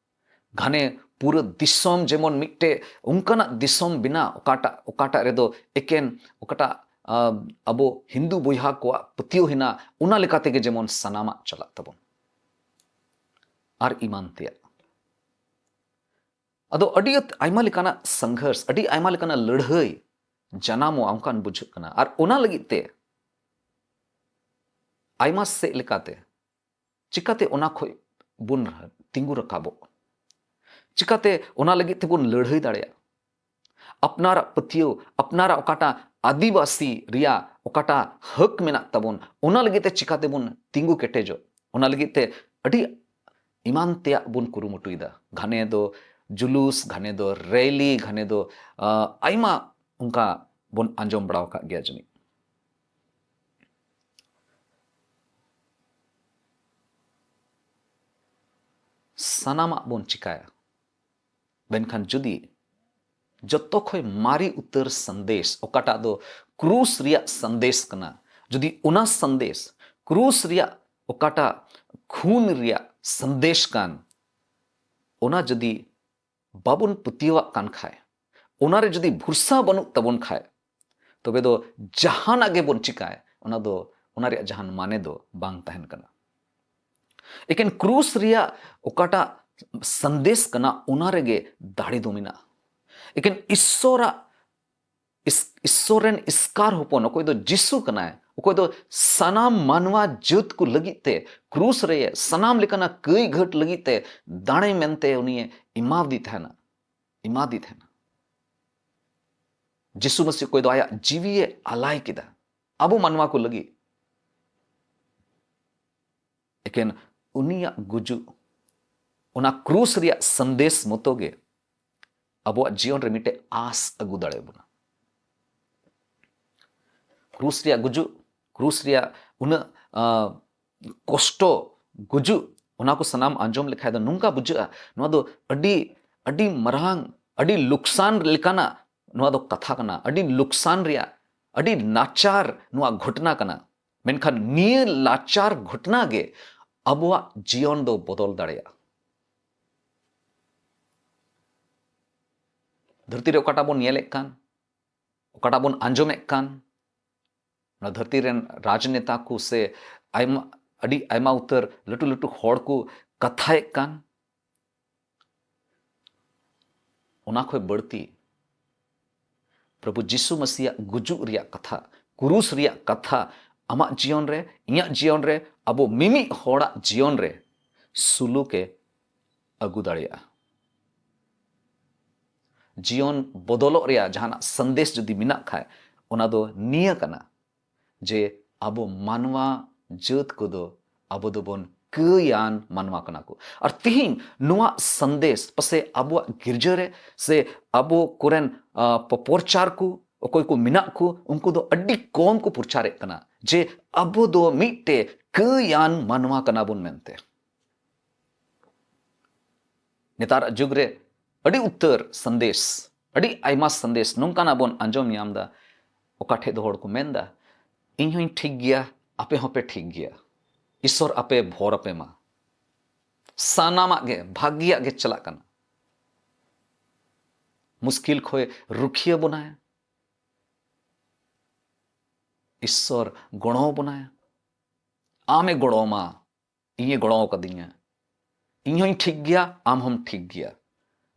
ᱜᱷᱟᱱᱮ ᱯᱩᱨᱟᱹ ᱫᱤᱥᱚᱢ ᱡᱮᱢᱚᱱ ᱢᱤᱫᱴᱮᱡ ᱚᱱᱠᱟᱱᱟᱜ ᱫᱤᱥᱚᱢ ᱵᱮᱱᱟᱣ, ᱚᱠᱟᱴᱟᱜ, ᱚᱠᱟᱴᱟᱜ ᱨᱮᱫᱚ ᱮᱠᱮᱱ, ᱚᱠᱟᱴᱟᱜ, ᱟᱢ, ᱟᱵᱚ ᱦᱤᱱᱫᱩ ᱵᱚᱭᱦᱟ ᱠᱚᱣᱟᱜ ᱯᱟᱹᱛᱭᱟᱹᱣ ᱦᱮᱱᱟᱜ, ᱚᱱᱟ ᱞᱮᱠᱟ ᱛᱮᱜᱮ ᱡᱮᱢᱚᱱ ᱥᱟᱱᱟᱢᱟᱜ ᱪᱟᱞᱟᱜ ᱛᱟᱵᱚᱱ᱾ ᱟᱨ ᱮᱢᱟᱱ ᱛᱮᱭᱟᱜ᱾ ᱟᱫᱚ ᱟᱹᱰᱤ ᱟᱭᱢᱟ ᱞᱮᱠᱟᱱᱟᱜ ᱥᱚᱝᱜᱷᱚᱨᱥ, ᱟᱹᱰᱤ ᱟᱭᱢᱟ ᱞᱮᱠᱟᱱᱟᱜ ᱞᱟᱹᱲᱦᱟᱹᱭ ᱡᱟᱱᱟᱢᱚᱜᱼᱟ, ᱚᱱᱠᱟᱱ ᱵᱩᱡᱷᱟᱹᱜ ᱠᱟᱱᱟ᱾ ᱟᱨ ᱚᱱᱟ ᱞᱟᱹᱜᱤᱫ ᱛᱮ ᱟᱭᱢᱟ ᱥᱮᱫ ᱞᱮᱠᱟᱛᱮ ᱪᱤᱠᱟᱛᱮ ᱚᱱᱟ ᱠᱷᱚᱡ ᱵᱚᱱ ᱛᱤᱸᱜᱩ ᱨᱟᱠᱟᱵᱚᱜ? ᱪᱤᱠᱟᱛᱮ ᱚᱱᱟ ᱞᱟᱹᱜᱤᱫ ᱛᱮᱵᱚᱱ ᱞᱟᱹᱲᱦᱟᱹᱭ ᱫᱟᱲᱮᱭᱟᱜᱼᱟ? ᱟᱯᱱᱟᱨᱟᱜ ᱯᱟᱹᱛᱭᱟᱹᱣ, ᱟᱯᱱᱟᱨᱟᱜ ᱚᱠᱟᱴᱟᱜ ᱟᱹᱫᱤᱵᱟᱹᱥᱤ ᱨᱮᱭᱟᱜ ᱚᱠᱟᱴᱟᱜ ᱦᱟᱹᱠ ᱢᱮᱱᱟᱜ ᱛᱟᱵᱚᱱ, ᱚᱱᱟ ᱞᱟᱹᱜᱤᱫ ᱛᱮ ᱪᱤᱠᱟᱛᱮᱵᱚᱱ ᱛᱤᱸᱜᱩ ᱠᱮᱴᱮᱡᱚᱜ? ᱚᱱᱟ ᱞᱟᱹᱜᱤᱫ ᱛᱮ ᱟᱹᱰᱤ ᱮᱢᱟᱱ ᱛᱮᱭᱟᱜ ᱵᱚᱱ ᱠᱩᱨᱩᱢᱩᱴᱩᱭᱮᱫᱟ᱾ ᱜᱷᱟᱱᱮ ᱫᱚ ᱡᱩᱞᱩᱥ, ᱜᱷᱟᱱᱮ ᱫᱚ ᱨᱮᱞᱤ, ᱜᱷᱟᱱᱮ ᱫᱚ, ᱟ, ᱟᱭᱢᱟ ᱚᱱᱠᱟ ᱵᱚᱱ ᱟᱸᱡᱚᱢ ᱵᱟᱲᱟ ᱟᱠᱟᱫ ᱜᱮᱭᱟ ᱡᱟᱹᱱᱤᱡ᱾ ᱥᱟᱱᱟᱢᱟᱜ ᱵᱚᱱ ᱪᱤᱠᱟᱭᱟ, ᱢᱮᱱᱠᱷᱟᱱ ᱡᱩᱫᱤ ᱡᱚᱛᱚ ᱠᱷᱚᱱ ᱢᱟᱨᱮ ᱩᱛᱟᱹᱨ ᱥᱟᱸᱫᱮᱥ, ᱚᱠᱟᱴᱟᱜ ᱫᱚ ᱠᱨᱩᱥ ᱨᱮᱭᱟᱜ ᱥᱟᱸᱫᱮᱥ ᱠᱟᱱᱟ, ᱡᱩᱫᱤ ᱚᱱᱟ ᱥᱟᱸᱫᱮᱥ, ᱠᱨᱩᱥ ᱨᱮᱭᱟᱜ ᱚᱠᱟᱴᱟᱜ ᱠᱷᱩᱱ ᱨᱮᱭᱟᱜ ᱥᱟᱸᱫᱮᱥ ᱠᱟᱱ, ᱚᱱᱟ ᱡᱩᱫᱤ ᱵᱟᱵᱚᱱ ᱯᱟᱹᱛᱭᱟᱹᱣᱟᱜ ᱠᱟᱱ ᱠᱷᱟᱡ, ᱚᱱᱟᱨᱮ ᱡᱩᱫᱤ ᱵᱷᱚᱨᱥᱟ ᱵᱟᱹᱱᱩᱜ ᱛᱟᱵᱚᱱ ᱠᱷᱟᱡ, ᱛᱚᱵᱮ ᱫᱚ ᱡᱟᱦᱟᱱᱟᱜ ᱜᱮᱵᱚᱱ ᱪᱤᱠᱟᱭ, ᱚᱱᱟ ᱫᱚ, ᱚᱱᱟ ᱨᱮᱭᱟᱜ ᱡᱟᱦᱟᱱ ᱢᱟᱱᱮ ᱫᱚ ᱵᱟᱝ ᱛᱟᱦᱮᱱ ᱠᱟᱱᱟ᱾ ᱮᱠᱮᱱ ᱠᱨᱩᱥ ᱨᱮᱭᱟᱜ ᱚᱠᱟᱴᱟᱜ ᱥᱟᱸᱫᱮᱥ ᱠᱟᱱᱟ, ᱚᱱᱟ ᱨᱮᱜᱮ ᱫᱟᱲᱮ ᱫᱚ ᱢᱮᱱᱟᱜᱼᱟ᱾ ᱮᱠᱮᱱ ᱤᱥᱥᱚᱨᱟᱜ, ᱤᱥ-, ᱤᱥᱥᱚᱨ ᱨᱮᱱ ᱮᱥᱠᱟᱨ ᱦᱚᱯᱚᱱ, ᱚᱠᱚᱭ ᱫᱚ ᱡᱤᱥᱩ ᱠᱟᱱᱟᱭ, ᱚᱠᱚᱭ ᱫᱚ ᱥᱟᱱᱟᱢ ᱢᱟᱱᱣᱟ ᱡᱟᱹᱛ ᱠᱚ ᱞᱟᱹᱜᱤᱫ ᱛᱮ ᱠᱨᱩᱥ ᱨᱮ ᱥᱟᱱᱟᱢ ᱞᱮᱠᱟᱱᱟᱜ ᱠᱟᱹᱭ ᱜᱷᱟᱹᱴ ᱞᱟᱹᱜᱤᱫ ᱛᱮ ᱫᱟᱲᱮ ᱢᱮᱱᱛᱮ ᱩᱱᱤᱭᱮ ᱮᱢᱟᱣᱟᱫᱮ ᱛᱟᱦᱮᱱᱟ, ᱮᱢᱟᱫᱮ ᱛᱟᱦᱮᱱᱟ᱾ ᱡᱤᱥᱩ ᱢᱟᱹᱥᱤ ᱚᱠᱚᱭ ᱫᱚ ᱟᱭᱟᱜ ᱡᱤᱣᱤᱭᱮ ᱟᱞᱟᱭ ᱠᱮᱫᱟ ᱟᱵᱚ ᱢᱟᱱᱣᱟ ᱠᱚ ᱞᱟᱹᱜᱤᱫ᱾ ᱮᱠᱮᱱ ᱩᱱᱤᱭᱟᱜ ᱜᱩᱡᱩᱜ, ᱚᱱᱟ ᱠᱨᱩᱥ ᱨᱮᱭᱟᱜ ᱥᱟᱸᱫᱮᱥ ᱢᱚᱛᱚ ᱜᱮ ᱟᱵᱚᱣᱟᱜ ᱡᱤᱭᱚᱱ ᱨᱮ ᱢᱤᱫᱴᱮᱡ ᱟᱸᱥ ᱟᱹᱜᱩ ᱫᱟᱲᱮᱭᱟᱵᱚᱱᱟ᱾ ᱠᱨᱩᱥ ᱨᱮᱭᱟᱜ ᱜᱩᱡᱩᱜ, ᱠᱨᱩᱥ ᱨᱮᱭᱟᱜ ᱩᱱᱟᱹᱜ, ᱟ, ᱠᱚᱥᱴᱚ, ᱜᱩᱡᱩᱜ, ᱚᱱᱟ ᱠᱚ ᱥᱟᱱᱟᱢ ᱟᱸᱡᱚᱢ ᱞᱮᱠᱷᱟᱡ ᱫᱚ ᱱᱚᱝᱠᱟ ᱵᱩᱡᱷᱟᱹᱜᱼᱟ, ᱱᱚᱣᱟ ᱫᱚ ᱟᱹᱰᱤ, ᱟᱹᱰᱤ ᱢᱟᱨᱟᱝ, ᱟᱹᱰᱤ ᱞᱩᱠᱥᱟᱱ ᱞᱮᱠᱟᱱᱟᱜ ᱱᱚᱣᱟ ᱫᱚ ᱠᱟᱛᱷᱟ ᱠᱟᱱᱟ, ᱟᱹᱰᱤ ᱞᱩᱠᱥᱟᱱ ᱨᱮᱭᱟᱜ, ᱟᱹᱰᱤ ᱱᱟᱪᱟᱨ ᱱᱚᱣᱟ ᱜᱷᱚᱴᱱᱟ ᱠᱟᱱᱟ᱾ ᱢᱮᱱᱠᱷᱟᱱ ᱱᱤᱭᱟᱹ ᱞᱟᱪᱟᱨ ᱜᱷᱚᱴᱱᱟ ᱜᱮ ᱟᱵᱚᱣᱟᱜ ᱡᱤᱭᱚᱱ ᱫᱚ ᱵᱚᱫᱚᱞ ᱫᱟᱲᱮᱭᱟᱜᱼᱟ᱾ ᱫᱷᱟᱹᱨᱛᱤ ᱨᱮ ᱚᱠᱟᱴᱟᱜ ᱵᱚᱱ ᱧᱮᱞᱮᱫ ᱠᱟᱱ, ᱚᱠᱟᱴᱟᱜ ᱵᱚᱱ ᱟᱸᱡᱚᱢᱮᱫ ᱠᱟᱱ, ᱚᱱᱟ ᱫᱷᱟᱹᱨᱛᱤ ᱨᱮᱱ ᱨᱟᱡᱽᱱᱮᱛᱟ ᱠᱚ ᱥᱮ ᱟᱭᱢᱟ, ᱟᱹᱰᱤ ᱟᱭᱢᱟ ᱩᱛᱟᱹᱨ ᱞᱟᱹᱴᱩ ᱞᱟᱹᱴᱩ ᱦᱚᱲ ᱠᱚ ᱠᱟᱛᱷᱟᱭᱮᱫ ᱠᱟᱱ, ᱚᱱᱟ ᱠᱷᱚᱱ ᱵᱟᱹᱲᱛᱤ ᱯᱨᱚᱵᱷᱩ ᱡᱤᱥᱩ ᱢᱟᱹᱥᱤᱭᱟᱜ ᱜᱩᱡᱩᱜ ᱨᱮᱭᱟᱜ ᱠᱟᱛᱷᱟ, ᱠᱩᱨᱩᱥ ᱨᱮᱭᱟᱜ ᱠᱟᱛᱷᱟ ᱟᱢᱟᱜ ᱡᱤᱭᱚᱱ ᱨᱮ, ᱤᱧᱟᱹᱜ ᱡᱤᱭᱚᱱ ᱨᱮ, ᱟᱵᱚ ᱢᱤᱢᱤᱫ ᱦᱚᱲᱟᱜ ᱡᱤᱭᱚᱱ ᱨᱮ ᱥᱩᱞᱩᱠ ᱮ ᱟᱹᱜᱩ ᱫᱟᱲᱮᱭᱟᱜᱼᱟ᱾ ᱡᱤᱭᱚᱱ ᱵᱚᱫᱚᱞᱚᱜ ᱨᱮᱭᱟᱜ ᱡᱟᱦᱟᱱᱟᱜ ᱥᱟᱸᱫᱮᱥ ᱡᱩᱫᱤ ᱢᱮᱱᱟᱜ ᱠᱷᱟᱡ, ᱚᱱᱟ ᱫᱚ ᱱᱤᱭᱟᱹ ᱠᱟᱱᱟ ᱡᱮ ᱟᱵᱚ ᱢᱟᱱᱣᱟ ᱡᱟᱹᱛ ᱠᱚᱫᱚ ᱟᱵᱚ ᱫᱚᱵᱚᱱ ᱠᱟᱹᱭᱟᱱ ᱢᱟᱱᱣᱟ ᱠᱟᱱᱟ ᱠᱚ᱾ ᱟᱨ ᱛᱤᱦᱤᱧ ᱱᱚᱣᱟ ᱥᱟᱸᱫᱮᱥ ᱯᱟᱥᱮ ᱟᱵᱚᱣᱟᱜ ᱜᱤᱨᱡᱟᱹ ᱨᱮ ᱥᱮ ᱟᱵᱚ ᱠᱚᱨᱮᱱ, ᱟ, ᱯᱚ-, ᱯᱨᱚᱪᱟᱨ ᱠᱚ ᱚᱠᱚᱭ ᱠᱚ ᱢᱮᱱᱟᱜ ᱠᱚ, ᱩᱱᱠᱩ ᱫᱚ ᱟᱹᱰᱤ ᱠᱚᱢ ᱠᱚ ᱯᱨᱚᱪᱟᱨᱮᱫ ᱠᱟᱱᱟ ᱡᱮ ᱟᱵᱚ ᱫᱚ ᱢᱤᱫᱴᱮᱡ ᱠᱟᱹᱭᱟᱱ ᱢᱟᱱᱣᱟ ᱠᱟᱱᱟ ᱵᱚᱱ ᱢᱮᱱᱛᱮ᱾ ᱱᱮᱛᱟᱨᱟᱜ ᱡᱩᱜᱽ ᱨᱮ ᱟᱹᱰᱤ ᱩᱛᱟᱹᱨ ᱥᱟᱸᱫᱮᱥ, ᱟᱹᱰᱤ ᱟᱭᱢᱟ ᱥᱟᱸᱫᱮᱥ ᱱᱚᱝᱠᱟᱱᱟᱜ ᱵᱚᱱ ᱟᱸᱡᱚᱢ ᱧᱟᱢ ᱮᱫᱟ, ᱚᱠᱟ ᱴᱷᱮᱡ ᱫᱚ ᱦᱚᱲ ᱠᱚ ᱢᱮᱱ ᱮᱫᱟ, "ᱤᱧ ᱦᱚᱧ ᱴᱷᱤᱠ ᱜᱮᱭᱟ, ᱟᱯᱮ ᱦᱚᱸᱯᱮ ᱴᱷᱤᱠ ᱜᱮᱭᱟ, ᱤᱥᱥᱚᱨ ᱟᱯᱮ ᱵᱷᱚᱨ ᱟᱯᱮ ᱢᱟ, ᱥᱟᱱᱟᱢᱟᱜ ᱜᱮ ᱵᱷᱟᱹᱜᱤᱭᱟᱜ ᱜᱮ ᱪᱟᱞᱟᱜ ᱠᱟᱱᱟ, ᱢᱩᱥᱠᱤᱞ ᱠᱷᱚᱡ ᱨᱩᱠᱷᱤᱭᱟᱹ ᱵᱚᱱᱟᱭ, ᱤᱥᱥᱚᱨ ᱜᱚᱲᱚ ᱵᱚᱱᱟᱭ, ᱟᱢᱮ ᱜᱚᱲᱚ ᱟᱢᱟ, ᱤᱧᱮ ᱜᱚᱲᱚ ᱟᱠᱟᱫᱤᱧᱟ, ᱤᱧ ᱦᱚᱧ ᱴᱷᱤᱠ ᱜᱮᱭᱟ, ᱟᱢ ᱦᱚᱢ ᱴᱷᱤᱠ ᱜᱮᱭᱟ,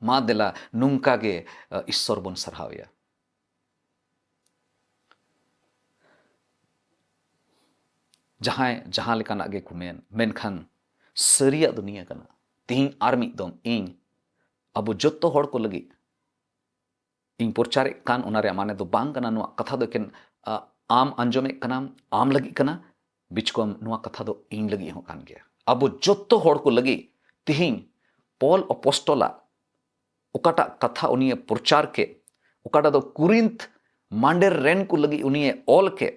ᱢᱟ ᱫᱮᱞᱟ ᱱᱚᱝᱠᱟ ᱜᱮ, ᱟ, ᱤᱥᱥᱚᱨ ᱵᱚᱱ ᱥᱟᱨᱦᱟᱣ ᱮᱭᱟ᱾" ᱡᱟᱦᱟᱸᱭ ᱡᱟᱦᱟᱸ ᱞᱮᱠᱟᱱᱟᱜ ᱜᱮᱠᱚ ᱢᱮᱱ, ᱢᱮᱱᱠᱷᱟᱱ ᱥᱟᱹᱨᱤᱭᱟᱜ ᱫᱚ ᱱᱤᱭᱟᱹ ᱠᱟᱱᱟ, ᱛᱤᱦᱤᱧ ᱟᱨ ᱢᱤᱫ ᱫᱚᱢ ᱤᱧ ᱟᱵᱚ ᱡᱚᱛᱚ ᱦᱚᱲ ᱠᱚ ᱞᱟᱹᱜᱤᱫ ᱤᱧ ᱯᱨᱚᱪᱟᱨᱮᱫ ᱠᱟᱱ, ᱚᱱᱟ ᱨᱮᱭᱟᱜ ᱢᱟᱱᱮ ᱫᱚ ᱵᱟᱝ ᱠᱟᱱᱟ ᱱᱚᱣᱟ ᱠᱟᱛᱷᱟ ᱫᱚ ᱮᱠᱮᱱ, ᱟ, ᱟᱢ ᱟᱸᱡᱚᱢᱮᱫ ᱠᱟᱱᱟᱢ, ᱟᱢ ᱞᱟᱹᱜᱤᱫ ᱠᱟᱱᱟ, ᱵᱤᱪᱠᱚᱢ ᱱᱚᱣᱟ ᱠᱟᱛᱷᱟ ᱫᱚ ᱤᱧ ᱞᱟᱹᱜᱤᱫ ᱦᱚᱸ ᱠᱟᱱ ᱜᱮᱭᱟ᱾ ᱟᱵᱚ ᱡᱚᱛᱚ ᱦᱚᱲ ᱠᱚ ᱞᱟᱹᱜᱤᱫ ᱛᱤᱦᱤᱧ ᱯᱚᱞ ᱟᱯᱚᱥᱴᱚᱞᱟᱜ ᱚᱠᱟᱴᱟᱜ ᱠᱟᱛᱷᱟ ᱩᱱᱤᱭᱮ ᱯᱨᱚᱪᱟᱨ ᱠᱮᱫ, ᱚᱠᱟᱴᱟᱜ ᱫᱚ ᱠᱩᱨᱤᱱᱛᱷ ᱢᱟᱸᱰᱮᱨ ᱨᱮᱱ ᱠᱚ ᱞᱟᱹᱜᱤᱫ ᱩᱱᱤᱭᱮ ᱚᱞ ᱠᱮᱫ,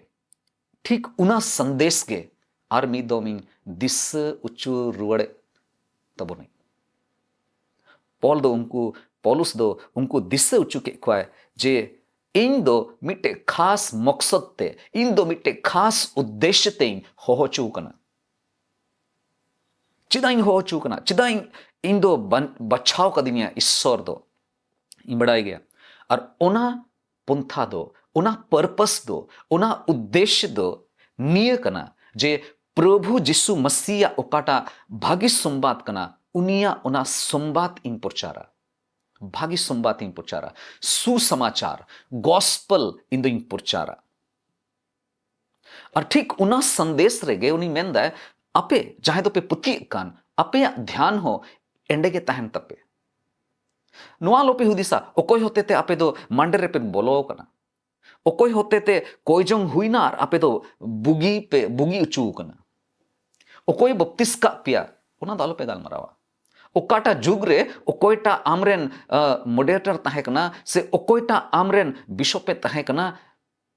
ᱴᱷᱤᱠ ᱚᱱᱟ ᱥᱟᱸᱫᱮᱥ ᱜᱮ ᱟᱨ ᱢᱤᱫ ᱫᱚᱢ ᱤᱧ ᱫᱤᱥᱟᱹ ᱚᱪᱚ ᱨᱩᱣᱟᱹᱲᱮᱫ ᱛᱟᱵᱚᱱᱟᱹᱧ᱾ ᱯᱚᱞ ᱫᱚ ᱩᱱᱠᱩ, ᱯᱚᱞᱩᱥ ᱫᱚ ᱩᱱᱠᱩ ᱫᱤᱥᱟᱹ ᱚᱪᱚ ᱠᱮᱫ ᱠᱚᱣᱟᱭ ᱡᱮ ᱤᱧ ᱫᱚ ᱢᱤᱫᱴᱮᱡ ᱠᱷᱟᱥ ᱢᱚᱠᱥᱚᱫ ᱛᱮ, ᱤᱧ ᱫᱚ ᱢᱤᱫᱴᱮᱡ ᱠᱷᱟᱥ ᱩᱫᱽᱫᱮᱥᱭᱚ ᱛᱮᱧ ᱦᱚᱦᱚ ᱦᱚᱪᱚ ᱠᱟᱱᱟ᱾ ᱪᱮᱫᱟᱜ ᱤᱧ ᱦᱚᱦᱚ ᱦᱚᱪᱚ ᱠᱟᱱᱟ? ᱪᱮᱫᱟᱜ ᱤᱧ, ᱤᱧ ᱫᱚ ᱵᱟᱧ-, ᱵᱟᱪᱷᱟᱣ ᱠᱟᱫᱤᱧᱟ ᱤᱥᱥᱚᱨ ᱫᱚ? ᱤᱧ ᱵᱟᱲᱟᱭ ᱜᱮᱭᱟ᱾ ᱟᱨ ᱚᱱᱟ ᱯᱚᱱᱛᱷᱟ ᱫᱚ, ᱚᱱᱟ ᱯᱟᱨᱯᱟᱥ ᱫᱚ, ᱚᱱᱟ ᱩᱫᱽᱫᱮᱥ ᱫᱚ ᱱᱤᱭᱟᱹ ᱠᱟᱱᱟ ᱡᱮ ᱯᱨᱚᱵᱷᱩ ᱡᱤᱥᱩ ᱢᱟᱥᱤᱭᱟᱜ ᱚᱠᱟᱴᱟᱜ ᱵᱷᱟᱹᱜᱤ ᱥᱚᱢᱵᱟᱫ ᱠᱟᱱᱟ, ᱩᱱᱤᱭᱟᱜ ᱚᱱᱟ ᱥᱚᱢᱵᱟᱫ ᱤᱧ ᱯᱨᱚᱪᱟᱨᱟ᱾ ᱵᱷᱟᱹᱜᱤ ᱥᱚᱢᱵᱟᱫ ᱤᱧ ᱯᱨᱚᱪᱟᱨᱟ, ᱥᱩᱥᱚᱢᱟᱪᱟᱨ, ᱜᱚᱥᱯᱮᱞ ᱤᱧ ᱫᱚᱧ ᱯᱨᱚᱪᱟᱨᱟ᱾ ᱟᱨ ᱴᱷᱤᱠ ᱚᱱᱟ ᱥᱟᱸᱫᱮᱥ ᱨᱮᱜᱮ ᱩᱱᱤ ᱢᱮᱱᱫᱟᱭ, ᱟᱯᱮ ᱡᱟᱦᱟᱸᱭ ᱫᱚᱯᱮ ᱯᱟᱹᱛᱭᱟᱹᱜ ᱠᱟᱱ, ᱟᱯᱮᱭᱟᱜ ᱫᱷᱮᱭᱟᱱ ᱦᱚᱸ ᱮᱸᱰᱮ ᱜᱮ ᱛᱟᱦᱮᱱ ᱛᱟᱯᱮ᱾ ᱱᱚᱣᱟ ᱟᱞᱚᱯᱮ ᱦᱩᱫᱤᱥᱟ, ᱚᱠᱚᱭ ᱦᱚᱛᱮᱛᱮ ᱟᱯᱮ ᱫᱚ ᱢᱟᱸᱰᱮ ᱨᱮᱯᱮ ᱵᱚᱞᱚ ᱟᱠᱟᱱᱟ, ᱚᱠᱚᱭ ᱦᱚᱛᱮᱛᱮ ᱠᱚᱭ ᱡᱚᱝ ᱦᱩᱭᱱᱟ ᱟᱨ ᱟᱯᱮ ᱫᱚ ᱵᱩᱜᱤ ᱯᱮ ᱵᱩᱜᱤ ᱚᱪᱚ ᱟᱠᱟᱱᱟ, ᱚᱠᱚᱭ ᱵᱟᱯᱛᱤᱥ ᱠᱟᱜ ᱯᱮᱭᱟ, ᱚᱱᱟ ᱫᱚ ᱟᱞᱚᱯᱮ ᱜᱟᱞᱢᱟᱨᱟᱣᱟ᱾ ᱚᱠᱟᱴᱟᱜ ᱡᱩᱜᱽ ᱨᱮ ᱚᱠᱚᱭᱴᱟᱜ ᱟᱢᱨᱮᱱ ᱢᱚᱰᱟᱨᱮᱴᱚᱨ ᱛᱟᱦᱮᱸ ᱠᱟᱱᱟ ᱥᱮ ᱚᱠᱚᱭᱴᱟᱜ ᱟᱢᱨᱮᱱ ᱵᱤᱥᱚᱯ ᱮ ᱛᱟᱦᱮᱸ ᱠᱟᱱᱟ,